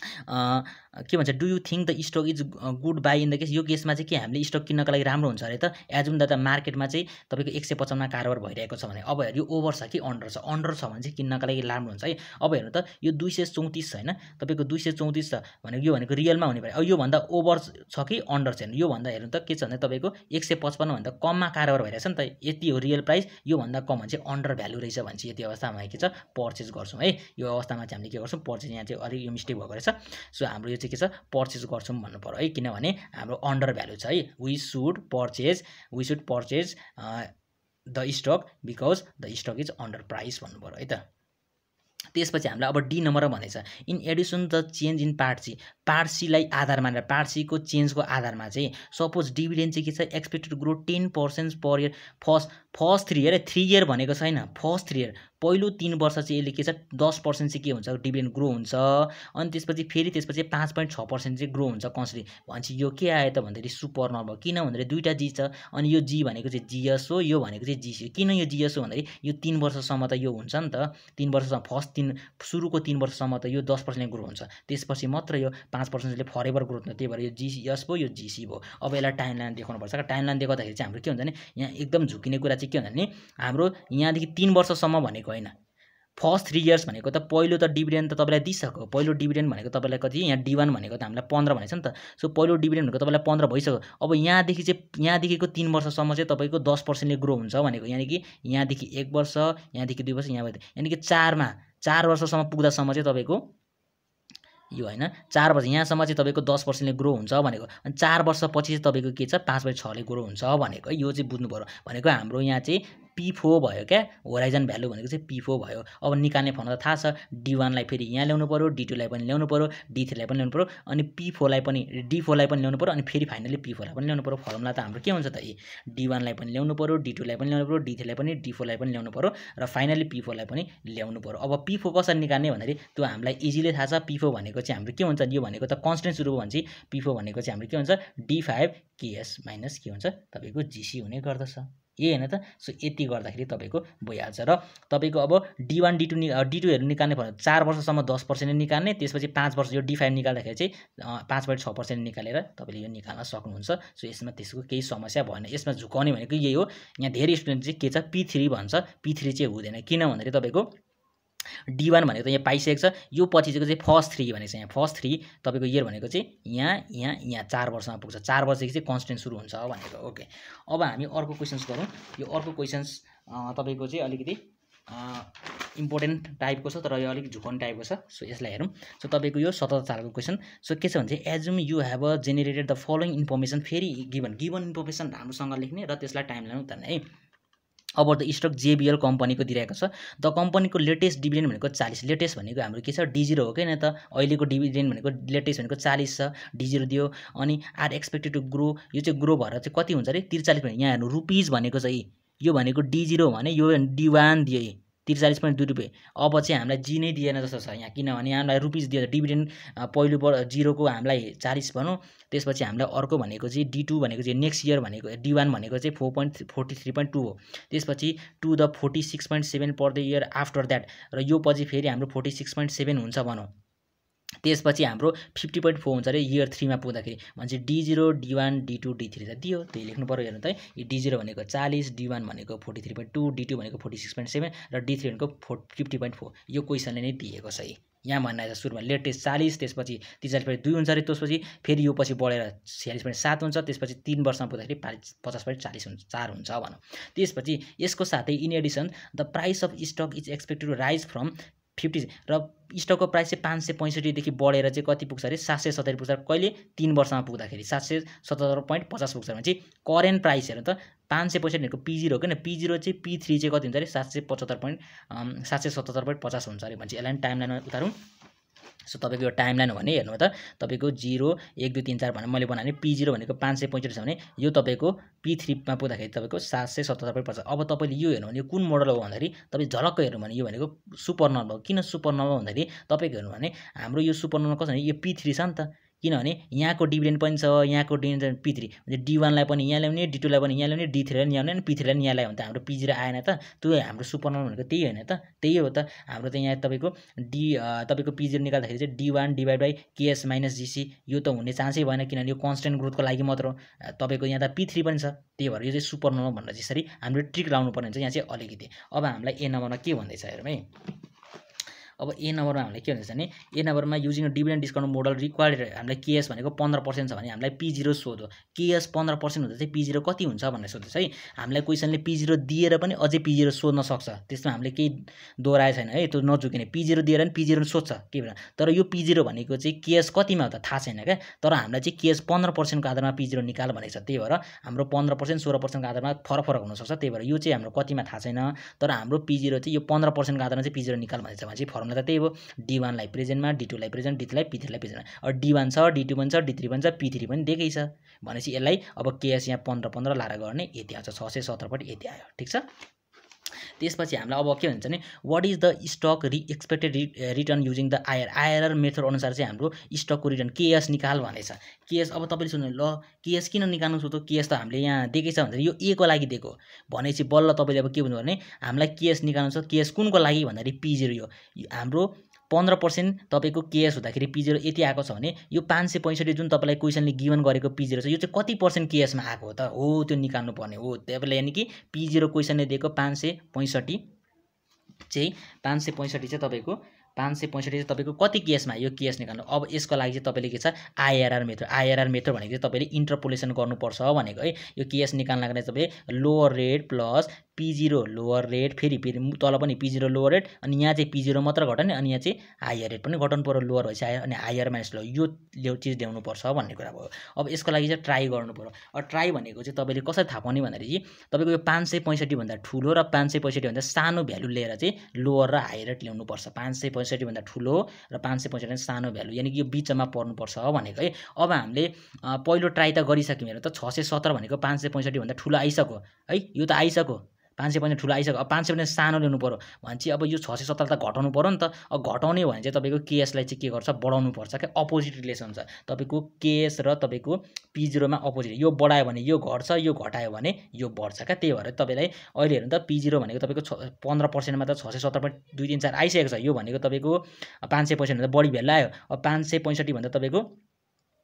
के भन्छ, do you think the stock is good buy in the case, यो केसमा चाहिँ के हामीले स्टक किन्नको लागि राम्रो हुन्छ अरे त। एजुम द मार्केटमा चाहिँ तपाईँको 155 कारोबार भइरहेको छ भने, अब हेर्नु यो ओभर छ कि अन्डर छ, अन्डर छ भने चाहिँ किन्नको लागि राम्रो हुन्छ है। अब हेर्नु त यो 234 छ होइन, तपाईँको 234 छ भनेको यो भनेको रियलमा हुने भयो। अब योभन्दा ओभर छ कि अन्डर छ, योभन्दा हेर्नु त के छ भने तपाईँको 155 भन्दा कममा कारोबार भइरहेछ नि त, यति हो रियल प्राइस। योभन्दा कम भने चाहिँ अन्डर भ्यालु रहेछ भने चाहिँ यति अवस्थामा के छ पर्चेज गर्छौँ है। यो अवस्थामा चाहिँ हामीले के गर्छौँ पर्चेज, यहाँ चाहिँ अलिक यो मिस्टेक भएको रहेछ। सो हाम्रो यो चाहिँ के छ पर्चेज गर्छौँ भन्नु पर्यो है, किनभने हाम्रो अन्डर भ्यालु छ है। We should purchase the stock because the stock is under price भन्नु पर्यो है त। त्यसपछि हामीलाई अब डी नम्बर भनेछ in addition the change in part C, part सीलाई आधार मानेर पार्ट सीको चेन्जको आधारमा चाहिँ सपोज डिभिडेन्ड चाहिँ के छ expected grow 10% per year. First 3 year, 3 year भनेको छैन, फर्स्ट 3 इयर पहिलो 3 वर्ष चाहिँ यसले के छ 10% चाहिँ के हुन्छ डिभिडेन्ड ग्रो हुन्छ। अनि त्यसपछि फेरि त्यसपछि 5.6% चाहिँ ग्रो हुन्छ कन्सली भनेपछि यो के आयो त भन्दाखेरि सुपर नर्मल, किन भन्दाखेरि दुईवटा जी छ। अनि यो जी भनेको चाहिँ जीएस हो, यो भनेको चाहिँ जीसी। किन यो जीएस हो भन्दाखेरि यो 3 वर्षसम्म त यो हुन्छ नि त, 3 वर्षसम्म फर्स्ट सुरुको 3 वर्षसम्म त यो 10% ग्रो हुन्छ, त्यसपछि मात्र यो 5%ले फरेभर ग्रोथ हुन्छ। त्यही भएर यो जीएस भयो, यो जीसी भयो। अब यसलाई टाइमलाइन देखाउनुपर्छ। टाइमलाइन देखाउँदाखेरि चाहिँ हाम्रो के हुन्छ भने यहाँ एकदम झुकिने कुरा चाहिँ के हुन्छ भने हाम्रो यहाँदेखि 3 वर्षसम्म भनेको होइन, फर्स्ट 3 इयर्स भनेको त पहिलो त डिभिडेन्ड त तपाईँलाई दिइसक्यो। पहिलो डिभिडेन्ड भनेको तपाईँलाई कति, यहाँ D1 भनेको त हामीलाई 15 भनेको छ नि त। सो पहिलो डिभिडेन्ड भनेको तपाईँलाई 15 भइसक्यो। अब यहाँदेखि चाहिँ यहाँदेखिको 3 वर्षसम्म चाहिँ तपाईँको 10%ले ग्रो हुन्छ भनेको, यानि कि यहाँदेखि 1 वर्ष, यहाँदेखि 2 वर्ष, यहाँ यानि कि 4 वर्षसम्म पुग्दासम्म चाहिँ तपाईँको यो होइन 4 वर्ष यहाँसम्म चाहिँ तपाईँको 10%ले ग्रो हुन्छ भनेको। अनि 4 वर्षपछि चाहिँ तपाईँको के छ 5/6ले ग्रो हुन्छ भनेको। यो चाहिँ बुझ्नु पऱ्यो। भनेको हाम्रो यहाँ चाहिँ P4 भयो क्या, होराइजन भ्यालु भनेको चाहिँ P4 भयो। अब निकाल्ने फर्मुला थाहा छ, D1 लाई फेरि यहाँ ल्याउनु पऱ्यो, D2 लाई पनि ल्याउनु पऱ्यो, D3 लाई पनि ल्याउनु पऱ्यो, अनि P4 लाई पनि D4 लाई पनि ल्याउनु पऱ्यो, अनि फेरि फाइनली P4 लाई पनि ल्याउनु पऱ्यो। फर्मुला त हाम्रो के हुन्छ त D1 लाई पनि ल्याउनु पऱ्यो, D2 लाई पनि ल्याउनु पऱ्यो, D3 लाई पनि, D4 लाई पनि ल्याउनु पऱ्यो, र फाइनली P4 लाई पनि ल्याउनु पऱ्यो। अब P4 कसरी निकाल्ने भन्दाखेरि त्यो हामीलाई इजिली थाहा छ। P4 भनेको चाहिँ हाम्रो के हुन्छ, यो भनेको त कन्स्टेन्ट सुरु भयो भने चाहिँ P4 भनेको चाहिँ हाम्रो के हुन्छ D5 KS माइनस के हुन्छ तपाईँको GC हुने गर्दछ, यही होइन त। सो यति गर्दाखेरि तपाईँको भइहाल्छ। र तपाईँको अब D1 D2हरू निकाल्ने भयो 4 वर्षसम्म 10% निकाल्ने, त्यसपछि 5 वर्ष यो D5 निकाल्दाखेरि चाहिँ 5.6% निकालेर तपाईँले यो निकाल्न सक्नुहुन्छ। सो यसमा त्यसको केही समस्या भएन। यसमा झुकाउने भनेको यही हो। यहाँ धेरै स्टुडेन्ट चाहिँ के छ P3 भन्छ, P3 चाहिँ हुँदैन। किन भन्दाखेरि तपाईँको D1 भनेको त यहाँ पाइसकेको छ, यो पछिको चाहिँ फर्स्ट 3 भनेको छ। यहाँ फर्स्ट 3 तपाईँको इयर भनेको चाहिँ यहाँ 4 वर्षमा पुग्छ, 4 वर्षदेखि चाहिँ कन्स्टेन्ट सुरु हुन्छ भनेको। ओके, अब हामी अर्को क्वेसन्स गरौँ। यो अर्को क्वेसन्स तपाईँको चाहिँ अलिकति इम्पोर्टेन्ट टाइपको छ, तर यो अलिक झुकाउने टाइपको छ। सो यसलाई हेरौँ। सो तपाईँको यो 77 सालको क्वेसन। सो के छ भने चाहिँ assume you have a generated the following information, फेरि गिभन इन्फर्मेसन राम्रोसँग लेख्ने र त्यसलाई टाइमलाइन उतार्ने है। अब द स्टक JBL कम्पनीको दिइरहेको छ। द कम्पनीको लेटेस्ट डिभिडेन्ड भनेको 40, लेटेस्ट भनेको हाम्रो के छ D0 हो कि त, अहिलेको डिभिडेन्ड भनेको लेटेस्ट भनेको 40 छ, D0 दियो। अनि आर एक्सपेक्टेड टु ग्रो, यो चाहिँ ग्रो भएर चाहिँ कति हुन्छ अरे 43 भने यहाँ हेर्नु रुपिज भनेको चाहिँ यो भनेको D0 भने यो D1 दियो 43.2 रुपियाँ। अब चाहिँ हामीलाई जी नै दिएन जस्तो छ यहाँ, किनभने हामीलाई रुपिज दियो। डिभिडेन्ड पहिलो 0को हामीलाई 40 भनौँ, त्यसपछि हामीलाई अर्को भनेको चाहिँ D2 भनेको चाहिँ नेक्स्ट इयर भनेको D1 भनेको चाहिँ 4.43.2 हो, त्यसपछि to the 46.7 per the year after that, र यो पछि फेरि हाम्रो 46.7 हुन्छ भनौँ। त्यसपछि हाम्रो 50.4 हुन्छ अरे इयर 3 मा पुग्दाखेरि। भनेपछि D0 D1 D2 D3 त दियो, त्यही लेख्नु पर्यो। हेर्नु त D0 भनेको 40, D1 भनेको 43.2, D2 भनेको 46.7 र D3 भनेको 50.4। यो क्वेसनले नै दिएको छ। यहाँ भन्दा सुरुमा लेटेस्ट 40, त्यसपछि 43.2 हुन्छ अरे, त्यसपछि फेरि यो पछि बढेर 46.7 हुन्छ, त्यसपछि 3 वर्षमा पुग्दाखेरि 50.40 हुन्छ, 4 हुन्छ भनौँ। त्यसपछि यसको साथै in addition the price of stock is expected to rise from 50, र स्टकको प्राइस चाहिँ 565 देखि बढेर चाहिँ कति पुग्छ अरे 770 पुग्छ। कहिले 3 वर्षमा पुग्दाखेरि 777.50 पुग्छ। भने चाहिँ करेन्ट प्राइस हेर्नु त 565 भनेको P0 हो किन, P0 चाहिँ P3 चाहिँ कति हुन्छ अरे 777.50 हुन्छ अरे। भने चाहिँ यसलाई टाइमलाइनमा उतारौँ। सो तपाईँको यो टाइमलाइन हो भने हेर्नु त तपाईँको 0 1 2 3 4 भनेर मैले बनाएँ P0 भनेको 565 छ भने यो तपाईँको P3 मा पुग्दाखेरि तपाईँको 777 पर्छ। अब तपाईँले यो हेर्नु भने यो कुन मोडल हो भन्दाखेरि तपाईँ झलक्क हेर्नु भने यो भनेको सुपरनोभा हो। किन सुपरनोभा भन्दाखेरि तपाईँको हेर्नु भने हाम्रो यो सुपरनोभा कस्तो भने यो P3 छ नि त, किनभने यहाँको डिभिडेन्ड पनि छ, यहाँको डिभिडेन्ड P3 म्हणजे D1 लाई पनि यहाँ ल्याउने, D2 लाई पनि यहाँ ल्याउने, D3 लाई पनि यहाँ ल्याउने, P3 लाई पनि यहाँ ल्यायो भने त हाम्रो P0 आएन त। त्यो हाम्रो सुपरनोभा भनेको त्यही होइन त, त्यही हो त। हाम्रो त यहाँ तपाईँको तपाईँको P0 निकाल्दाखेरि चाहिँ D1 divide by KS minus GC यो त हुने चान्सै भएन, किनभने यो कन्स्टेन्ट ग्रोथको लागि मात्र हो। तपाईँको यहाँ त P3 पनि छ, त्यही भएर यो चाहिँ सुपरनोभा भनेर चाहिँ यसरी हामीले ट्रिक लाउनु पर्ने हुन्छ यहाँ चाहिँ अलिकति। अब हामीलाई ए नम्बरमा के भन्दैछ हेरौँ है। अब ए नम्बरमा हामीलाई के भन्दैछ भने ए नम्बरमा using dividend discount model required हामीलाई केएस भनेको 15% छ भने हामीलाई P0 सोध्यो। केएस 15% हुँदा चाहिँ P0 कति हुन्छ भनेर सोध्दैछ है। हामीलाई क्वेसनले P0 दिएर पनि अझै P0 सोध्न सक्छ, त्यसमा हामीले केही दोहोऱ्याएको छैन है, त्यो नझुकिने। P0 दिएर पनि P0 सोध्छ के भन्छ, तर यो P0 भनेको चाहिँ केएस कतिमा हो त थाहा छैन क्या। तर हामीलाई चाहिँ केएस 15% को आधारमा P0 निकाल भनेको छ, त्यही भएर हाम्रो 15% 16% को आधारमा फरक हुनसक्छ। त्यही भएर यो चाहिँ हाम्रो कतिमा थाहा छैन, तर हाम्रो P0 चाहिँ यो 15% को आधारमा चाहिँ P0 निकाल भनेको छ भने चाहिँ फर्मुला त त्यही हो। D1 लाई प्रेजेन्टमा, D2 लाई प्रेजेन्ट, D3 लाई P3 लाई प्रेजेन्ट। अब D1 छ, D2 पनि छ, D3 पनि छ, P3 पनि दिएकै छ भनेपछि यसलाई अब केएस यहाँ 15 लाएर गर्ने यति आउँछ 617 पनि यति आयो, ठीक छ। त्यसपछि हामीलाई अब के भन्छ भने what is the stock expected return using the IRR method अनुसार चाहिँ हाम्रो स्टकको रिटर्न केएस निकाल भनेछ। केएस अब तपाईँले सुन्नु ल केएस किन निकाल्नु छ त, केएस त हामीले यहाँ दिएकै छ भन्दाखेरि यो ए को लागि दिएको भनेपछि बल्ल तपाईँले अब के भन्नु भने हामीलाई केएस निकाल्नु छ। केएस कुनको लागि भन्दाखेरि P0 यो हाम्रो 15% तपाईँको केएस हुँदाखेरि P0 यति आएको छ भने यो 565 जुन तपाईँलाई क्वेसनले गिभन गरेको P0 छ यो चाहिँ कति पर्सेन्ट केएसमा आएको हो त, हो त्यो निकाल्नु पर्ने हो। तपाईँले यानि कि P0 क्वेसनले दिएको 565 चाहिँ 565 चाहिँ तपाईँको 565 चाहिँ तपाईँको कति केसमा यो केस निकाल्नु। अब यसको लागि चाहिँ तपाईँले के छ आइआरआर मेथड। आइआरआर मेथड भनेको चाहिँ तपाईँले इन्टरपोलेसन गर्नुपर्छ भनेको है। यो केस निकाल्नको लागि तपाईँ lower rate plus P0 lower rate, फेरि तल पनि P0 लोअर रेट, अनि यहाँ चाहिँ P0 मात्र घटाउने, अनि यहाँ चाहिँ हायर रेट पनि घटाउनु पर्यो, लोअर भएपछि हायर, अनि हायर माइनस लो यो चिज ल्याउनुपर्छ भन्ने कुरा भयो। अब यसको लागि चाहिँ ट्राई गर्नु पर्यो। अब ट्राई भनेको चाहिँ तपाईँले कसरी थाहा पाउने भन्दाखेरि तपाईँको यो 565 भन्दा ठुलो र 565 भन्दा सानो भ्यालु लिएर चाहिँ लोअर र हायर रेट ल्याउनुपर्छ। 565 भन्दा ठुलो र 565 भन्दा सानो भ्यालु यानि कि यो बिचमा पर्नुपर्छ भनेको है। अब हामीले पहिलो ट्राई त गरिसक्यौँ, हेर त 617 भनेको 565 भन्दा ठुलो आइसक्यो है, यो त आइसक्यो 565 ठुलो आइसक्यो। अब 565 सानो ल्याउनु पर्यो भने चाहिँ अब यो 617 त घटाउनु पर्यो नि त। अब घटाउने भने चाहिँ तपाईँको केएसलाई चाहिँ के गर्छ बढाउनु पर्छ क्या, अपोजिट रिलेसन छ तपाईँको केएस र तपाईँको P0 मा अपोजिट। यो बढायो भने यो घट्छ, यो घटायो भने यो बढ्छ क्या। त्यही भएर तपाईँलाई अहिले हेर्नु त P0 भनेको तपाईँको 15% मा त 617.234 आइसकेको छ। यो भनेको तपाईँको 565 भन्दा बढी भ्यालु आयो। अब 565 भन्दा तपाईँको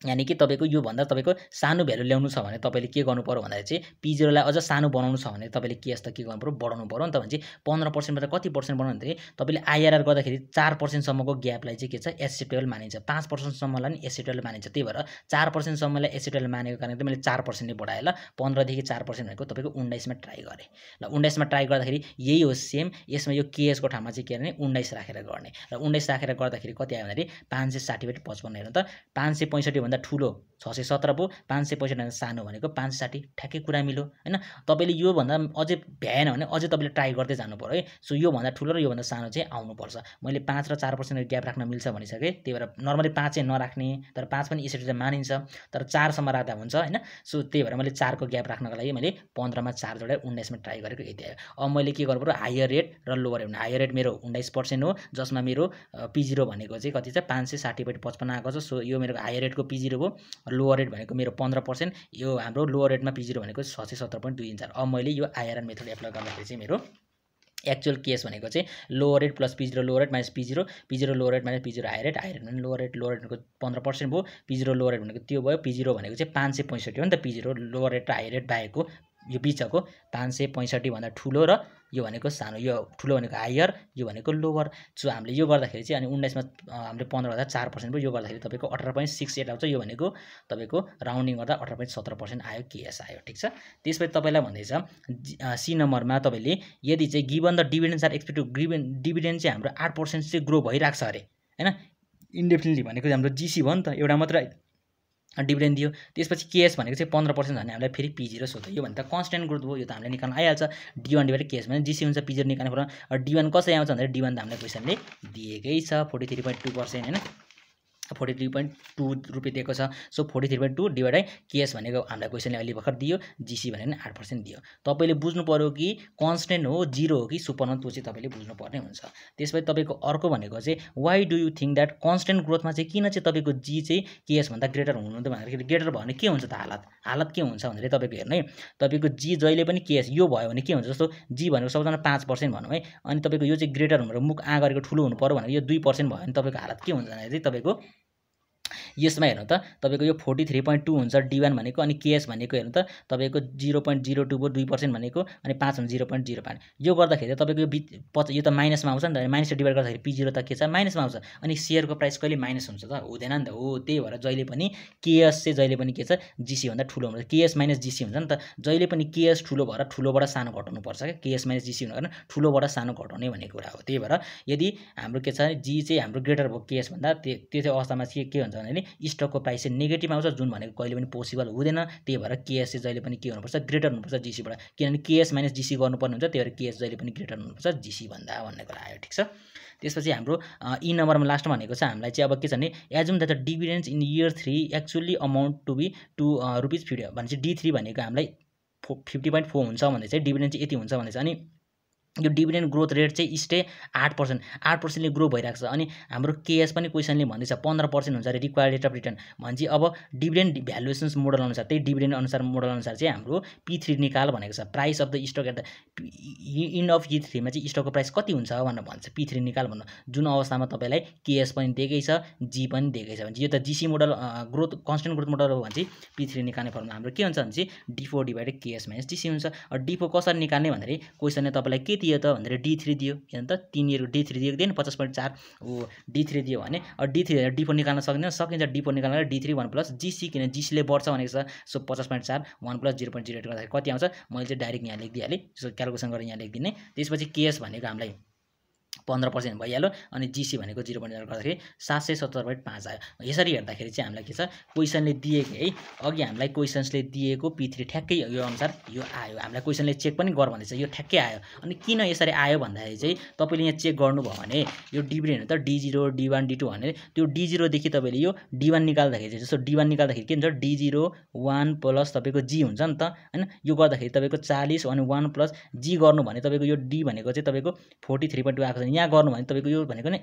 यानि कि तपाईँको यो भन्दा तपाईँको सानो भ्यालु ल्याउनु छ भने तपाईँले के गर्नु पर्यो भन्दा चाहिँ P0 लाई अझ सानो बनाउनु छ भने तपाईँले केएस त के गर्नु पर्यो बढाउनु पर्यो नि त। भने चाहिँ 15% बाट कति पर्सेन्ट बनाउनु भने तपाईँले आइआरआर गर्दाखेरि 4% सम्मको ग्यापलाई चाहिँ के छ एक्सेप्टेबल मानिन्छ, 5% सम्मलाई नि एक्सेप्टेबल मानिन्छ। त्यही भएर 4% सम्मलाई एक्सेप्टेबल मानेको कारणले मैले 4% नै बढाएँ ल। 15 देखि 4% भनेको तपाईँको 19 मा ट्राई गरेँ ल। 19 मा ट्राई गर्दाखेरि यही हो सेम, यसमा यो केएसको ठाउँमा चाहिँ के गर्ने 19 राखेर गर्ने र 19 राखेर गर्दाखेरि कति आयो भन्दाखेरि 560/55 हेर्नु त। 565 भन्दा ठुलो 617 भयो, 565 भन्दा सानो भनेको 560, ठ्याक्कै कुरा मिल्यो हैन। तपाईले यो भन्दा अझै भ्याएन भने अझै तपाईले ट्राई गर्दै जानु पर्यो है। सो यो भन्दा ठुलो र यो भन्दा सानो चाहिँ आउनुपर्छ। मैले 5 र 4% ग्याप राख्न मिल्छ भनिसके, त्यही भएर नर्मली 5 चाहिँ नराख्ने, तर 5 पनि यसरी चाहिँ मानिन्छ, तर 4 सम्म राख्दा हुन्छ हैन। सो त्यही भएर मैले 4 को ग्याप राख्नको लागि मैले 15 मा 4 जोडेर 19 मा ट्राई गरेको यति आयो। अब मैले के गर्नु पर्यो हायर रेट र लोअर रेट। हायर रेट मेरो 19% हो, जसमा मेरो P0 भनेको चाहिँ कति छ 560/55 आएको छ। सो यो मेरो हायर रेटको P0 हो, लोअर रेट भनेको मेरो 15%, यो हाम्रो लोअर रेटमा P0 भनेको 617.234। अब मैले यो आइआरआर मेथड एप्लाई गर्दाखेरि चाहिँ मेरो एक्चुअल केस भनेको चाहिँ lower rate plus P0 lower rate minus P0, P0 lower rate minus P0 higher rate, higher rate भने लोअर रेट भनेको 15% भयो, P0 लोअर रेट भनेको त्यो भयो। P0 भनेको चाहिँ 565 हो नि त, P0 लोअर रेट र हायर रेट बाहेकको यो बिचको 565 भन्दा ठुलो र यो भनेको सानो, यो ठुलो भनेको हायर, यो भनेको लोअर। सो हामीले यो गर्दाखेरि चाहिँ अनि 19 मा हामीले 15 गर्दा 4% भयो, यो गर्दाखेरि तपाईको 18.68 आउँछ। यो भनेको तपाईको राउन्डिङ गर्दा 18.17% आयो, केएस आयो, ठीक छ। त्यसपछि तपाईलाई भन्दैछ सी नम्बरमा तपाईले यदि चाहिँ given the dividends are expected, given dividend चाहिँ हाम्रो 8% चाहिँ ग्रो भइराख्छ अरे हैन। इन्डेफिनिटली भनेको हाम्रो जीसी भयो नि त, एउटा मात्र डिभिडेन्ड दियो। त्यसपछि केएस भनेको चाहिँ 15% भने हामीलाई फेरि P0 सोध्यो। यो भने त कन्स्टेन्ट ग्रोथ भयो, यो त हामीले निकाल्न आइहाल्छ। D1 डिभाइडेड केएस भने जीसी हुन्छ, P0 निकाल्नु पर्यो। D1 कसरी आउँछ भन्दा D1 त हामीलाई क्वेसनले दिएकै छ 43.2% हैन। 43.2 रुपियाँ दिएको छ। सो 43.2 डिभाइड बाइ केएस भनेको हामीलाई क्वेसनले अहिले भर्खर दियो, जिसी भनेको नि 8% दियो। तपाईँले बुझ्नु पर्यो कि कन्स्टेन्ट हो, जिरो हो कि सुपर नोट, त्यो चाहिँ तपाईँले बुझ्नुपर्ने हुन्छ। त्यसपछि तपाईँको अर्को भनेको चाहिँ why do you think that constant ग्रोथमा चाहिँ किन चाहिँ तपाईँको जी चाहिँ केएस भन्दा ग्रेटर हुनु त भन्दाखेरि ग्रेटर भयो भने के हुन्छ त हालत के हुन्छ भन्दाखेरि तपाईँको हेर्नु है, तपाईँको जी जहिले पनि केएस यो भयो भने के हुन्छ, जस्तो जी भनेको सबैजना 5% भनौँ है, अनि तपाईँको यो चाहिँ ग्रेटर भनेर मुख आ गरेको ठुलो हुनु पर्यो भनेर यो 2% भयो भने तपाईँको हालत के हुन्छ भन्दाखेरि तपाईँको यसमा हेर्नु त तपाईँको यो 43.2 हुन्छ D1 भनेको, अनि केएस भनेको हेर्नु त तपाईँको 0.024 2% भनेको, अनि 5 भने 0.05। यो गर्दाखेरि तपाईँको यो त माइनसमा आउँछ नि त, माइनसले डिभाइड गर्दाखेरि P0 त के छ माइनसमा आउँछ, अनि सेयरको प्राइस कहिले माइनस हुन्छ त हुँदैन नि त। हो, त्यही भएर जहिले पनि केएस चाहिँ जहिले पनि के छ जिसी भन्दा ठुलो हुन्छ, केएस माइनस जिसी हुन्छ नि त। जहिले पनि केएस ठुलो भएर ठुलोबाट सानो घटाउनु पर्छ क्या, केएस माइनस जिसी भनेर ठुलोबाट सानो घटाउने भन्ने कुरा हो। त्यही भएर यदि हाम्रो के छ जी चाहिँ हाम्रो ग्रेटर भयो केएस भन्दा, त्यो अवस्थामा चाहिँ के हुन्छ भने स्टकको प्राइस चाहिँ नेगेटिभ आउँछ, जुन भनेको कहिले पनि पोसिबल हुँदैन। त्यही भएर केएस चाहिँ जहिले पनि के हुनुपर्छ ग्रेटर हुनुपर्छ जिसीबाट, किनभने केएस माइनस जिसी गर्नुपर्ने हुन्छ, त्यही भएर केएस जहिले पनि ग्रेटर हुनुपर्छ जिसी भन्दा भन्ने कुरा आयो। ठिक छ। त्यसपछि हाम्रो ई नम्बरमा लास्टमा भनेको छ हामीलाई चाहिँ अब के छ भने assume that the dividends in year 3 actually amount to be ₹50 भने चाहिँ D3 भनेको हामीलाई 50.4 हुन्छ भने चाहिँ डिभिडेन्ड चाहिँ यति हुन्छ भने चाहिँ, अनि यो डिभिडेन्ड ग्रोथ रेट चाहिँ स्टे 8%ले ग्रो भइरहेको छ। अनि हाम्रो केएस पनि क्वेसनले भन्दैछ 15% हुन्छ अरे रिक्वायर्ड रेट अफ रिटर्न भने चाहिँ अब डिभिडेन्ड भ्यालुएसन्स मोडल अनुसार, त्यही डिभिडेन्ड अनुसार मोडल अनुसार चाहिँ हाम्रो P3 निकाल भनेको छ। Price of the stock at the end of E3 मा चाहिँ स्टकको प्राइस कति हुन्छ भनेर भन्छ, P3 निकाल भन्नु, जुन अवस्थामा तपाईँलाई केएस पनि दिएकै छ, जी पनि दिएकै छ भने यो त GC model growth constant growth model हो भने चाहिँ P3 निकाल्ने फर्मुला हाम्रो के हुन्छ भने चाहिँ D4 divided KS minus GC हुन्छ। D4 कसरी निकाल्ने भन्दाखेरि क्वेसनले तपाईँलाई के दियो त भनेर D3 दियो, किन त 3 इयरको D3 दिएको दिएन 50.4 हो, D3 दियो भने D3 D4 निकाल्न सकिन्छ D4 निकाल्न D3 1 प्लस जीसी, किन जीसीले बढ्छ भनेको छ। सो 50.4 1 प्लस 0.08 गर्दाखेरि कति आउँछ, मैले चाहिँ डाइरेक्ट यहाँ लेखिदिइहालेँ, सो क्यालकुलेसन गरेर यहाँ लेखिदिने। त्यसपछि केएस भनेको हामीलाई 15% भइहाल्यो, अनि जीसी भनेको 0.0 गर्दाखेरि 770.5 आयो। यसरी हेर्दाखेरि चाहिँ हामीलाई के छ क्वेसनले दिएको है, अघि हामीलाई क्वेसन्सले दिएको P3 ठ्याक्कै यो अनुसार यो आयो, हामीलाई क्वेसनले चेक पनि गर भन्दैछ, यो ठ्याक्कै आयो। अनि किन यसरी आयो भन्दाखेरि चाहिँ तपाईँले यहाँ चेक गर्नुभयो भने यो डिभिडेन्ड त D0 D1 D2 भने त्यो D0 देखि तपाईँले यो D1 निकाल्दाखेरि चाहिँ, जस्तो D1 निकाल्दाखेरि के हुन्छ D0 1 प्लस तपाईँको जी हुन्छ नि त हैन, यो गर्दाखेरि तपाईँको 40 अनि 1 प्लस जी गर्नु भने तपाईँको यो D भनेको चाहिँ तपाईँको 43.2 आएको छ। यहाँ गर्नु भने तपाईँको यो भनेको नि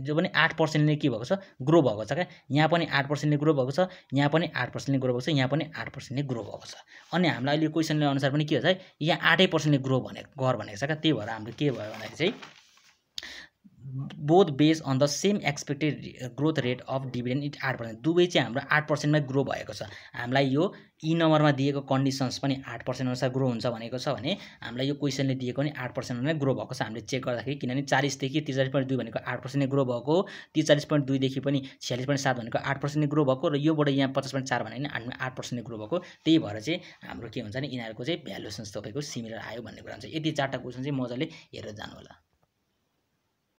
जो पनि 8%ले के भएको छ ग्रो भएको छ क्या, यहाँ पनि 8%ले ग्रो भएको छ, यहाँ पनि 8%ले ग्रो भएको छ, यहाँ पनि 8%ले ग्रो भएको छ। अनि हामीलाई अहिले क्वेसनले अनुसार पनि के हुन्छ है, यहाँ 8% ले ग्रो भनेको छ क्या। त्यही भएर हाम्रो के भयो भन्दाखेरि चाहिँ both based on the same expected growth rate of dividend it 8%, दुवै चाहिँ हाम्रो 8% मा ग्रो भएको छ। हामीलाई यो ई नम्बरमा दिएको कन्डिसन्स पनि 8% अनुसार ग्रो हुन्छ भनेको छ भने हामीलाई यो क्वेसनले दिएको नि 8% नै ग्रो भएको छ। हामीले चेक गर्दाखेरि किनभने 40 देखि 43.2 भनेको 8% नै ग्रो भएको, 43.2 देखि पनि 46.7 भनेको 8% नै ग्रो भएको, र योबाट यहाँ 50.4 भने नि 8% नै ग्रो भएको। त्यही भएर चाहिँ हाम्रो के हुन्छ नि यिनीहरूको चाहिँ भ्यालुएसन्स तपाईँको सिमिलर आयो भन्ने कुरा हुन्छ। यति 4टा क्वेसन चाहिँ मजाले हेरेर जानु होला।